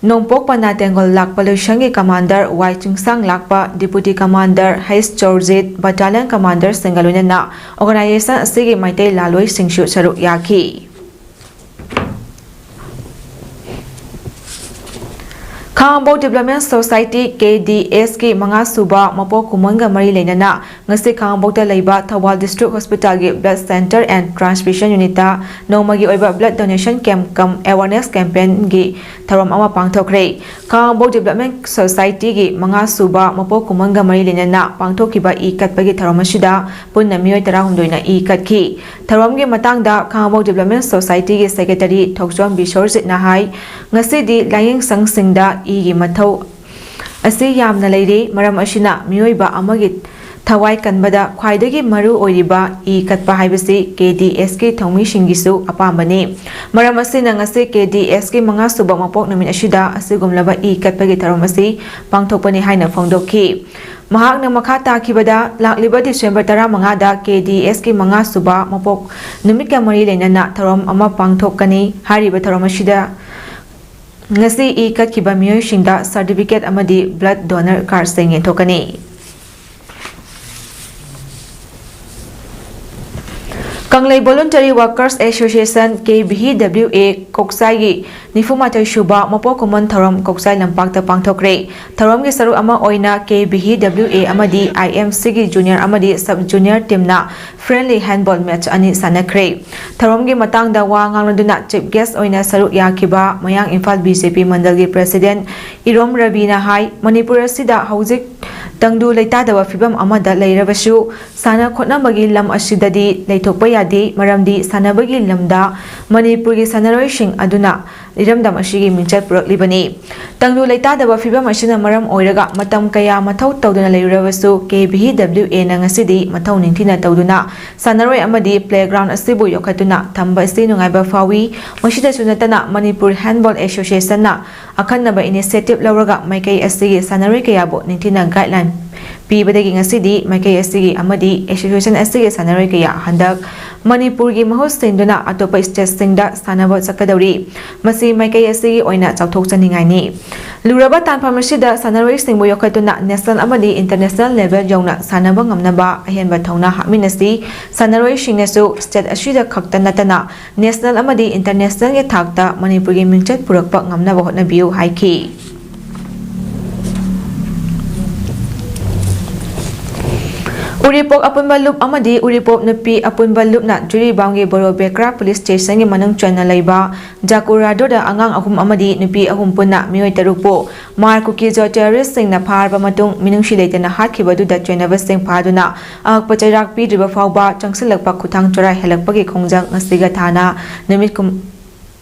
ꯅꯣꯡꯄꯣꯛ ꯄꯅꯥ ꯇꯦꯡꯒꯣꯜ ꯂꯥꯛꯄ ꯂꯣꯏꯁꯪꯒꯤ commander ꯋꯥꯏ ꯆꯤꯡꯁꯥꯡ ꯂꯥꯛꯄ, deputy commander ꯍꯩꯁ ꯆꯧꯔꯖꯤꯠ, battalion commander ꯁꯤꯡꯒ ꯂꯣꯏꯅꯅ organization ꯑꯁꯤꯒꯤ ꯃꯩꯇꯩ ꯂꯥꯂꯣꯏꯁꯤꯡꯁꯨ ꯁꯔꯨꯛ ꯌꯥꯈꯤ꯫ ꯈꯥꯉꯕꯣꯛ Development Society, ꯀꯦ ꯗꯤ ꯑꯦꯁ ꯀꯤ ꯃꯉꯥ ꯁꯨꯕ ꯃꯄꯣꯛ ꯀꯨꯝꯑꯣꯟꯒ ꯃꯔꯤ ꯂꯩꯅꯅ ꯉꯁꯤ ꯈꯥꯉꯕꯣꯛꯇ ꯂꯩꯕ ꯊꯧꯕꯥꯜ District Hospital ꯒꯤ Blood Center and Transfusion Unit ꯇ ꯅꯣꯡꯃꯒꯤ ꯑꯣꯏꯕ blood donation camp cum awareness campaign ꯒꯤ ꯊꯧꯔꯝ ꯑꯃ ꯄꯥꯡꯊꯣꯛꯈ꯭ꯔꯦ꯫ ꯈꯥꯉꯕꯣꯛ Development Society ꯒꯤ ꯃꯉꯥ ꯁꯨꯕ ꯃꯄꯣꯛ ꯀꯨꯝꯑꯣꯟꯒ ꯃꯔꯤ ꯂꯩꯅꯅ ꯄꯥꯡꯊꯣꯛꯈꯤꯕ ꯏ ꯀꯠꯄꯒꯤ ꯊꯧꯔꯝ ꯑꯁꯤꯗ ꯄꯨꯟꯅ ꯃꯤꯑꯣꯏ ꯇꯔꯥꯍꯨꯝꯗꯣꯏꯅ ꯏ ꯀꯠꯈꯤ꯫ ꯊꯧꯔꯝꯒꯤ ꯃꯇꯥꯡꯗ ꯈꯥꯉꯕꯣꯛ Development Society ꯒꯤ secretary ꯊꯣꯛꯆꯣꯝ ꯕꯤꯁꯣꯔꯖꯤꯠꯅ ꯍꯥꯏ, ꯉꯁꯤꯗꯤ ꯂꯥꯏꯌꯦꯡꯁꯪꯁꯤꯡꯗ ꯏꯒꯤ ꯃꯊꯧ ꯑꯁꯤ ꯌꯥꯝꯅ ꯂꯩꯔꯤ꯫ ꯃꯔꯝ ꯑꯁꯤꯅ ꯃꯤꯑꯣꯏꯕ ꯑꯃꯒꯤ ꯊꯋꯥꯏ ꯀꯟꯕꯗ ꯈ꯭ꯋꯥꯏꯗꯒꯤ ꯃꯔꯨ ꯑꯣꯏꯔꯤꯕ ꯏ ꯀꯠꯄ ꯍꯥꯏꯕꯁꯤ ꯀꯦ ꯗꯤ ꯑꯦꯁꯀꯤ ꯊꯧꯃꯤꯁꯤꯡꯒꯤꯁꯨ ꯑꯄꯥꯝꯕꯅꯤ꯫ ꯃꯔꯝ ꯑꯁꯤꯅ ꯉꯁꯤ ꯀꯦ ꯗꯤ ꯑꯦꯁꯀꯤ ꯃꯉꯥꯁꯨꯕ ꯃꯄꯣꯛ ꯅꯨꯃꯤꯠ ꯑꯁꯤꯗ ꯑꯁꯤꯒꯨꯝꯂꯕ ꯏ ꯀꯠꯄꯒꯤ ꯊꯧꯔꯝ ꯑꯁꯤ ꯄꯥꯡꯊꯣꯛꯄꯅꯤ ꯍꯥꯏꯅ ꯐꯣꯡꯗꯣꯛꯈꯤ꯫ ꯃꯍꯥꯛꯅ ꯃꯈꯥ ꯇꯥꯈꯤꯕꯗ, ꯂꯥꯛꯂꯤꯕ ꯗꯤꯁꯦꯝꯕꯔ ꯇꯔꯥꯃꯉꯥꯗ ꯀꯦ ꯗꯤ ꯑꯦꯁꯀꯤ ꯃꯉꯥꯁꯨꯕ ꯃꯄꯣꯛ ꯅꯨꯃꯤꯠꯀ ꯃꯔꯤ ꯂꯩꯅꯅ ꯊꯧꯔꯝ ꯑꯃ ꯄꯥꯡꯊꯣꯛꯀꯅꯤ꯫ ꯍꯥꯏꯔꯤꯕ ꯊꯧꯔꯝ ꯑꯁꯤꯗ ꯉꯁꯤ ꯏ ꯀꯠꯈꯤꯕ ꯃꯤꯑꯣꯏꯁꯤꯡꯗ ꯁꯔꯇꯤꯐꯤꯀꯦꯠ ꯑꯃꯗꯤ ꯕ꯭ꯂꯗ ꯗꯣꯅꯔ ꯀꯥꯔꯗꯁꯤꯡ ꯌꯦꯟꯊꯣꯛꯀꯅꯤ꯫ Kanglei Voluntary Workers Association, K V W A, ꯀꯣꯛꯆꯥꯏꯒꯤ ꯅꯤꯐꯨꯃꯥꯊꯣꯏ ꯁꯨꯕ ꯃꯄꯣꯛ ꯀꯨꯝꯑꯣꯟ ꯊꯧꯔꯝ ꯀꯣꯛꯆꯥꯏ ꯂꯝꯄꯥꯛꯇ ꯄꯥꯡꯊꯣꯛꯈ꯭ꯔꯦ꯫ ꯊꯧꯔꯝꯒꯤ ꯁꯔꯨꯛ ꯑꯃ ꯑꯣꯏꯅ ꯀꯦ ꯚꯤ ꯗꯕ꯭ꯂꯤꯎ ꯑꯦ ꯑꯃꯗꯤ ꯑꯥꯏ ꯑꯦꯝ ꯁꯤꯒꯤ ꯖꯨꯅꯤꯌꯔ ꯑꯃꯗꯤ ꯁꯕ ꯖꯨꯅꯤꯌꯔ ꯇꯤꯝꯅ ꯐ꯭ꯔꯦꯟꯂꯤ ꯍꯦꯟꯕꯣꯜ ꯃꯦꯆ ꯑꯅꯤ ꯁꯥꯟꯅꯈ꯭ꯔꯦ꯫ ꯊꯧꯔꯝꯒꯤ ꯃꯇꯥꯡꯗ ꯋꯥ ꯉꯥꯡꯂꯗꯨꯅ ꯆꯤꯐ ꯒꯦꯁ ꯑꯣꯏꯅ ꯁꯔꯨꯛ ꯌꯥꯈꯤꯕ ꯃꯌꯥꯡ ꯏꯝꯐꯥꯜ ꯕꯤ ꯖꯦ ꯄꯤ ꯃꯟꯗꯜꯒꯤ ꯄ꯭ꯔꯦꯁꯤꯗꯦꯟꯠ ꯏꯔꯣꯝ ꯔꯕꯤꯅ ꯍꯥꯏ, ꯃꯅꯤꯄꯨꯔ ꯑꯁꯤꯗ ꯍꯧꯖꯤꯛ ꯇꯪꯗꯨ ꯂꯩꯇꯥꯗꯕ ꯐꯤꯕꯝ ꯑꯃꯗ ꯂꯩꯔꯕꯁꯨ, ꯁꯥꯟꯅ ꯈꯣꯠꯅꯕꯒꯤ ꯂꯝ ꯑꯁꯤꯗꯗꯤ ꯂꯩꯊꯣꯛꯄ ꯌꯥꯗꯦ, ꯃꯔꯝꯗꯤ ꯁꯥꯟꯅꯕꯒꯤ ꯂꯝꯗ ꯃꯅꯤꯄꯨꯔꯒꯤ ꯁꯥꯟꯅꯔꯣꯏꯁꯤꯡ ꯑꯗꯨꯅ ꯏꯔꯝꯗꯝ ꯑꯁꯤꯒꯤ ꯃꯤꯡꯆꯠ ꯄꯨꯔꯛꯂꯤꯕꯅꯤ꯫ ꯇꯪꯗꯨ ꯂꯩꯇꯥꯗꯕ ꯐꯤꯕꯝ ꯑꯁꯤꯅ ꯃꯔꯝ ꯑꯣꯏꯔꯒ ꯃꯇꯝ ꯀꯌꯥ ꯃꯊꯧ ꯇꯧꯗꯨꯅ ꯂꯩꯔꯨꯔꯕꯁꯨ, ꯀꯦ ꯚꯤ ꯗꯕ꯭ꯂꯤꯎ ꯑꯦꯅ ꯉꯁꯤꯗꯤ ꯃꯊꯧ ꯅꯤꯡꯊꯤꯅ ꯇꯧꯗꯨꯅ ꯁꯥꯟꯅꯔꯣꯏ ꯑꯃꯗꯤ ꯄ꯭ꯂꯦꯒ꯭ꯔꯥꯎꯟ ꯑꯁꯤꯕꯨ ꯌꯣꯛꯈꯠꯇꯨꯅ ꯊꯝꯕ ꯑꯁꯤ ꯅꯨꯡꯉꯥꯏꯕ ꯐꯥꯎꯏ꯫ ꯃꯁꯤꯗꯁꯨ ꯅꯠꯇꯅ, ꯃꯅꯤꯄꯨꯔ ꯍꯦꯟꯕꯣꯜ ꯑꯦꯁꯣꯁꯤꯌꯦꯁꯟꯅ ꯑꯈꯟꯅꯕ ꯏꯅꯤꯁꯤꯌꯦꯇꯤꯚ ꯂꯧꯔꯒ ꯃꯥꯏꯀꯩ ꯑꯁꯤꯒꯤ ꯁꯥꯟꯅꯔꯣꯏ ꯀꯌꯥꯕꯨ ꯅꯤꯡꯊꯤꯅ ꯒꯥꯏꯗꯂꯥꯏꯟ ꯄꯤꯕꯗꯒꯤ ꯉꯁꯤꯗꯤ ꯃꯥꯏꯀꯩ ꯑꯁꯤꯒꯤ ꯑꯃꯗꯤ ꯑꯦꯁꯣꯁꯤꯌꯦꯁꯟ ꯑꯁꯤꯒꯤ ꯁꯥꯟꯅꯔꯣꯏ ꯀꯌꯥ ꯍꯟꯗꯛ ꯃꯅꯤꯄꯨꯔꯒꯤ ꯃꯍꯨꯠ ꯁꯤꯟꯗꯨꯅ ꯑꯇꯣꯞꯄ ꯁ꯭ꯇꯦꯠꯁꯤꯡꯗ ꯁꯥꯟꯅꯕ ꯆꯠꯀꯗꯧꯔꯤ꯫ ꯃꯁꯤ ꯃꯥꯏꯀꯩ ꯑꯁꯤꯒꯤ ꯑꯣꯏꯅ ꯆꯥꯎꯊꯣꯛꯆꯅꯤꯡꯉꯥꯏꯅꯤ꯫ ꯂꯨꯔꯕ ꯇꯥꯟꯐꯝ ꯑꯁꯤꯗ ꯁꯥꯟꯅꯔꯣꯏꯁꯤꯡꯕꯨ ꯌꯣꯛꯈꯠꯇꯨꯅ ꯅꯦꯁꯅꯦꯜ ꯑꯃꯗꯤ ꯏꯟꯇꯔꯅꯦꯁꯅꯦꯜ ꯂꯦꯚꯦꯜ ꯌꯧꯅ ꯁꯥꯟꯅꯕ ꯉꯝꯅꯕ ꯑꯍꯦꯟꯕ ꯊꯧꯅꯥ ꯍꯥꯞꯃꯤꯟꯅꯁꯤ꯫ ꯁꯥꯟꯅꯔꯣꯏꯁꯤꯡꯅꯁꯨ ꯁ꯭ꯇꯦꯠ ꯑꯁꯤꯗ ꯈꯛꯇ ꯅꯠꯇꯅ ꯅꯦꯁꯅꯦꯜ ꯑꯃꯗꯤ ꯏꯟꯇꯔꯅꯦꯁꯅꯦꯜꯒꯤ ꯊꯥꯛꯇ ꯃꯅꯤꯄꯨꯔꯒꯤ ꯃꯤꯡꯆꯠ ꯄꯨꯔꯛꯄ ꯉꯝꯅꯕ ꯍꯣꯠꯅꯕꯤꯌꯨ ꯍꯥꯏꯈꯤ꯫ ꯎꯔꯤꯄꯣꯛ ꯑꯄꯨꯟꯕ ꯂꯨꯞ ꯑꯃꯗꯤ ꯎꯔꯤꯄꯣꯛ ꯅꯨꯄꯤ ꯑꯄꯨꯟꯕ ꯂꯨꯞꯅ ꯖꯤꯔꯤꯕꯥꯝꯒꯤ ꯕꯣꯔꯣ ꯕꯦꯀ꯭ꯔꯥ ꯄꯨꯂꯤꯁ ꯁ꯭ꯇꯦꯁꯟꯒꯤ ꯃꯅꯨꯡ ꯆꯟꯅ ꯂꯩꯕ ꯖꯥꯀꯨꯔꯥꯗꯣꯗ ꯑꯉꯥꯡ ꯑꯍꯨꯝ ꯑꯃꯗꯤ ꯅꯨꯄꯤ ꯑꯍꯨꯝ ꯄꯨꯟꯅ ꯃꯤꯑꯣꯏ ꯇꯔꯨꯛꯄꯨ ꯃꯥꯔ ꯀꯨꯀꯤꯖꯣ ꯇꯦꯔꯣꯔꯤꯁꯁꯤꯡꯅ ꯐꯥꯔꯕ ꯃꯇꯨꯡ ꯃꯤꯅꯨꯡꯁꯤ ꯂꯩꯇꯅ ꯍꯥꯠꯈꯤꯕ ꯑꯗꯨꯗ ꯆꯣꯏꯅꯕꯁꯤꯡ ꯐꯥꯗꯨꯅ ꯑꯉꯛꯄ ꯆꯩꯔꯥꯛ ꯄꯤꯗ꯭ꯔꯤꯕ ꯐꯥꯎꯕ ꯆꯪꯁꯤꯜꯂꯛꯄ ꯈꯨꯊꯥꯡ ꯆꯔꯥꯏ ꯍꯦꯜꯂꯛꯄꯒꯤ ꯈꯣꯡꯖꯪ ꯉꯁꯤꯒ ꯊꯥꯅ ꯅꯨꯃꯤꯠ ꯀꯨꯝ-,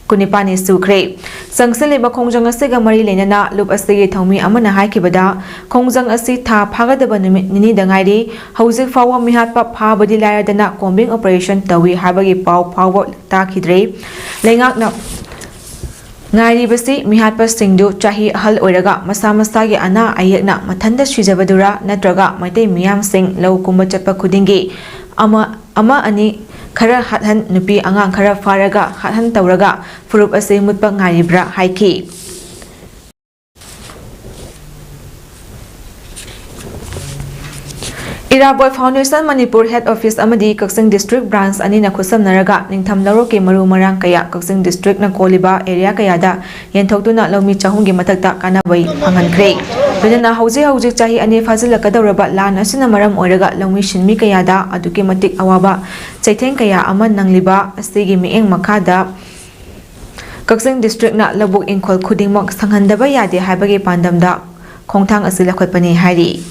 ꯀꯨꯟꯅꯤꯄꯥꯟꯅꯤ ꯁꯨꯈ꯭ꯔꯦ꯫ ꯆꯪꯁꯤꯜꯂꯤꯕ ꯈꯣꯡꯖꯪ ꯑꯁꯤꯒ ꯃꯔꯤ ꯂꯩꯅꯅ ꯂꯨꯞ ꯑꯁꯤꯒꯤ ꯊꯧꯃꯤ ꯑꯃꯅ ꯍꯥꯏꯈꯤꯕꯗ, ꯈꯣꯡꯖꯪ ꯑꯁꯤ ꯊꯥ ꯐꯥꯒꯗꯕ ꯅꯨꯃꯤꯠ ꯅꯤꯅꯤꯗ ꯉꯥꯏꯔꯤ꯫ ꯍꯧꯖꯤꯛ ꯐꯥꯎꯕ ꯃꯤꯍꯥꯠꯄ ꯐꯥꯕꯗꯤ ꯂꯥꯏꯔꯗꯅ combing operation ꯇꯧꯏ ꯍꯥꯏꯕꯒꯤ ꯄꯥꯎ ꯐꯥꯎꯕ ꯇꯥꯈꯤꯗ꯭ꯔꯦ꯫ ꯂꯩꯉꯥꯛꯅ ꯉꯥꯏꯔꯤꯕꯁꯤ ꯃꯤꯍꯥꯠꯄꯁꯤꯡꯗꯨ ꯆꯍꯤ ꯑꯍꯜ ꯑꯣꯏꯔꯒ ꯃꯁꯥ ꯃꯁꯥꯒꯤ ꯑꯅꯥ ꯑꯌꯦꯛꯅ ꯃꯊꯟꯇ ꯁꯤꯖꯕꯗꯨꯔꯥ, ꯅꯠꯇ꯭ꯔꯒ ꯃꯩꯇꯩ ꯃꯤꯌꯥꯝꯁꯤꯡ ꯂꯧ ꯀꯨꯝꯕ ꯆꯠꯄ ꯈꯨꯗꯤꯡꯒꯤ ꯑꯃ, ꯑꯃ ꯑꯅꯤ ꯈꯔ ꯍꯥꯠꯍꯟ, ꯅꯨꯄꯤ ꯑꯉꯥꯡ ꯈꯔ ꯐꯥꯔꯒ ꯍꯥꯠꯍꯟ ꯇꯧꯔꯒ ꯐꯨꯔꯨꯞ ꯑꯁꯤ ꯃꯨꯠꯄ ꯉꯥꯏꯔꯤꯕ꯭ꯔꯥ ꯍꯥꯏꯈꯤ꯫ ꯏꯔꯥꯕꯣꯠ Foundation ꯃꯅꯤꯄꯨꯔ Head Office ꯑꯃꯗꯤ ꯀꯛꯆꯤꯡ District Branch ꯑꯅꯤꯅ ꯈꯨꯠꯁꯝꯅꯔꯒ ꯅꯤꯡꯊꯝ ꯂꯧꯔꯣꯛꯀꯤ ꯃꯔꯨ ꯃꯔꯥꯡ ꯀꯌꯥ ꯀꯛꯆꯤꯡ district ꯅ ꯀꯣꯜꯂꯤꯕ area ꯀꯌꯥꯗ ꯌꯦꯟꯊꯣꯛꯇꯨꯅ ꯂꯧꯃꯤ ꯆꯍꯨꯝꯒꯤ ꯃꯊꯛꯇ ꯀꯥꯟꯅꯕ ꯐꯪꯍꯟꯈ꯭ꯔꯦ꯫ ꯂꯣꯏꯅꯅ ꯍꯧꯖꯤꯛ ꯍꯧꯖꯤꯛ ꯆꯍꯤ ꯑꯅꯤ ꯐꯥꯖꯤꯜꯂꯛꯀꯗꯧꯔꯕ ꯂꯥꯟ ꯑꯁꯤꯅ ꯃꯔꯝ ꯑꯣꯏꯔꯒ ꯂꯧꯃꯤ ꯁꯤꯟꯃꯤ ꯀꯌꯥꯗ ꯑꯗꯨꯛꯀꯤ ꯃꯇꯤꯛ ꯑꯋꯥꯕ ꯆꯩꯊꯦꯡ ꯀꯌꯥ ꯑꯃ ꯅꯪꯂꯤꯕ ꯑꯁꯤꯒꯤ ꯃꯤꯠꯌꯦꯡ ꯃꯈꯥꯗ ꯀꯛꯆꯤꯡ district ꯅ ꯂꯧꯕꯨꯛ ꯏꯪꯈꯣꯜ ꯈꯨꯗꯤꯡꯃꯛ ꯁꯪꯍꯟꯗꯕ ꯌꯥꯗꯦ ꯍꯥꯏꯕꯒꯤ ꯄꯥꯟꯗꯝꯗ ꯈꯣꯡꯊꯥꯡ ꯑꯁꯤ ꯂꯧꯈꯠꯄꯅꯤ ꯍꯥꯏꯔꯤ꯫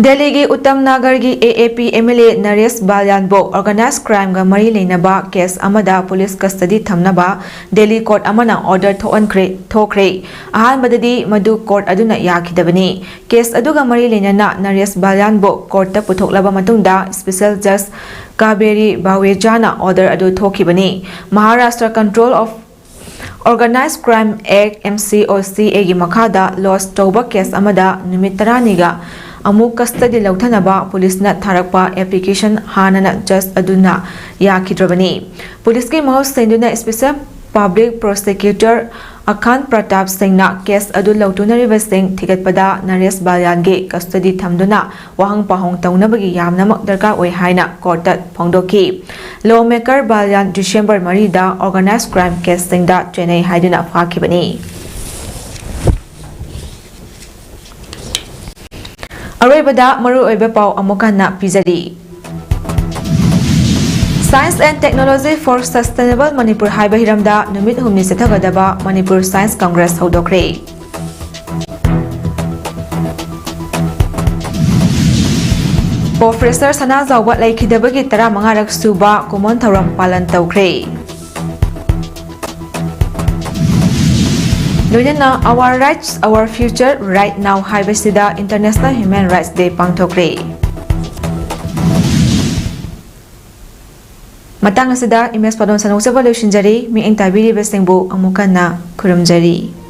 ꯗꯦꯜꯂꯤꯒꯤ Uttam ꯅꯥꯒꯔꯒꯤ A A P M L A ꯅꯔꯦꯁ ꯕꯥꯂꯤꯌꯥꯟꯕꯨ organized crime ꯒ ꯃꯔꯤ ꯂꯩꯅꯕ case ꯑꯃꯗ police custody ꯊꯝꯅꯕ ꯗꯦꯜꯂꯤ court ꯑꯃꯅ order ꯊꯣꯛꯍꯟꯈ꯭ꯔꯦ, ꯊꯣꯛꯈ꯭ꯔꯦ꯫ ꯑꯍꯥꯟꯕꯗꯗꯤ ꯃꯗꯨ court ꯑꯗꯨꯅ ꯌꯥꯈꯤꯗꯕꯅꯤ꯫ Case ꯑꯗꯨꯒ ꯃꯔꯤ ꯂꯩꯅꯅ ꯅꯔꯦꯁ ꯕꯥꯂꯤꯌꯥꯟꯕꯨ court ꯇ ꯄꯨꯊꯣꯛꯂꯕ ꯃꯇꯨꯡꯗ special judge ꯀꯥꯕꯦꯔꯤ ꯕꯥꯋꯦꯖꯥꯅ order ꯑꯗꯨ ꯊꯣꯛꯈꯤꯕꯅꯤ꯫ Maharashtra Control of Organised Crime Act, M C O C A ꯒꯤ ꯃꯈꯥꯗ lodge ꯇꯧꯕ case ꯑꯃꯗ ꯅꯨꯃꯤꯠ ꯇꯔꯥꯅꯤꯒ ꯑꯃꯨꯛ custody ꯂꯧꯊꯅꯕ police ꯅ ꯊꯥꯔꯛꯄ application ꯍꯥꯟꯅꯅ judge ꯑꯗꯨꯅ ꯌꯥꯈꯤꯗ꯭ꯔꯕꯅꯤ꯫ Police ꯀꯤ ꯃꯍꯨꯠ ꯁꯤꯟꯗꯨꯅ special public prosecutor ꯑꯈꯥꯟ ꯄ꯭ꯔꯇꯥꯞ ꯁꯤꯡꯅ case ꯑꯗꯨ ꯂꯧꯊꯣꯛꯅꯔꯤꯕꯁꯤꯡ ꯊꯤꯒꯠꯄꯗ ꯅꯔꯦꯁ ꯕꯥꯂꯤꯌꯥꯟꯒꯤ custody ꯊꯝꯗꯨꯅ ꯋꯥꯍꯪ ꯄꯥꯎꯍꯪ ꯇꯧꯅꯕꯒꯤ ꯌꯥꯝꯅꯃꯛ ꯗꯔꯀꯥꯔ ꯑꯣꯏ ꯍꯥꯏꯅ court ꯇ ꯐꯣꯡꯗꯣꯛꯈꯤ꯫ Law maker ꯕꯥꯂꯤꯌꯥꯟ December ꯃꯔꯤꯗ organised crime case ꯁꯤꯡꯗ ꯆꯦꯟꯅꯩ ꯍꯥꯏꯗꯨꯅ ꯐꯥꯈꯤꯕꯅꯤ꯫ ꯑꯔꯣꯏꯕꯗ ꯃꯔꯨꯑꯣꯏꯕ ꯄꯥꯎ ꯑꯃꯨꯛ ꯍꯟꯅ ꯄꯤꯖꯔꯤ꯫ Science and Technology for Sustainable Manipur ꯍꯥꯏꯕ ꯍꯤꯔꯝꯗ ꯅꯨꯃꯤꯠ ꯍꯨꯝꯅꯤ ꯆꯠꯊꯒꯗꯕ ꯃꯅꯤꯄꯨꯔ Science Congress ꯍꯧꯗꯣꯛꯈ꯭ꯔꯦ꯫ Professor ꯁꯅꯥꯖꯥꯎꯕ ꯂꯩꯈꯤꯗꯕꯒꯤ ꯇꯔꯥꯃꯉꯥꯔꯛ ꯁꯨꯕ ꯀꯨꯝꯑꯣꯟ ꯊꯧꯔꯝ ꯄꯥꯂꯟ ꯇꯧꯈ꯭ꯔꯦ꯫ ꯂꯣꯏꯅꯅ Our Rights, Our Future, Right Now ꯍꯥꯏꯕꯁꯤꯗ International Human Rights Day ꯄꯥꯡꯊꯣꯛꯈ꯭ꯔꯦ꯫ ꯃꯇꯥꯡ ꯑꯁꯤꯗ ꯏꯃꯦꯖ ꯄꯥꯗꯣꯟ ꯁꯟꯗꯣꯛꯆꯕ ꯂꯣꯏꯁꯤꯟꯖꯔꯤ꯫ ꯃꯤꯠꯌꯦꯡ ꯇꯥꯕꯤꯔꯤꯕꯁꯤꯡꯕꯨ ꯑꯃꯨꯛ ꯍꯟꯅ ꯈꯨꯔꯨꯝꯖꯔꯤ꯫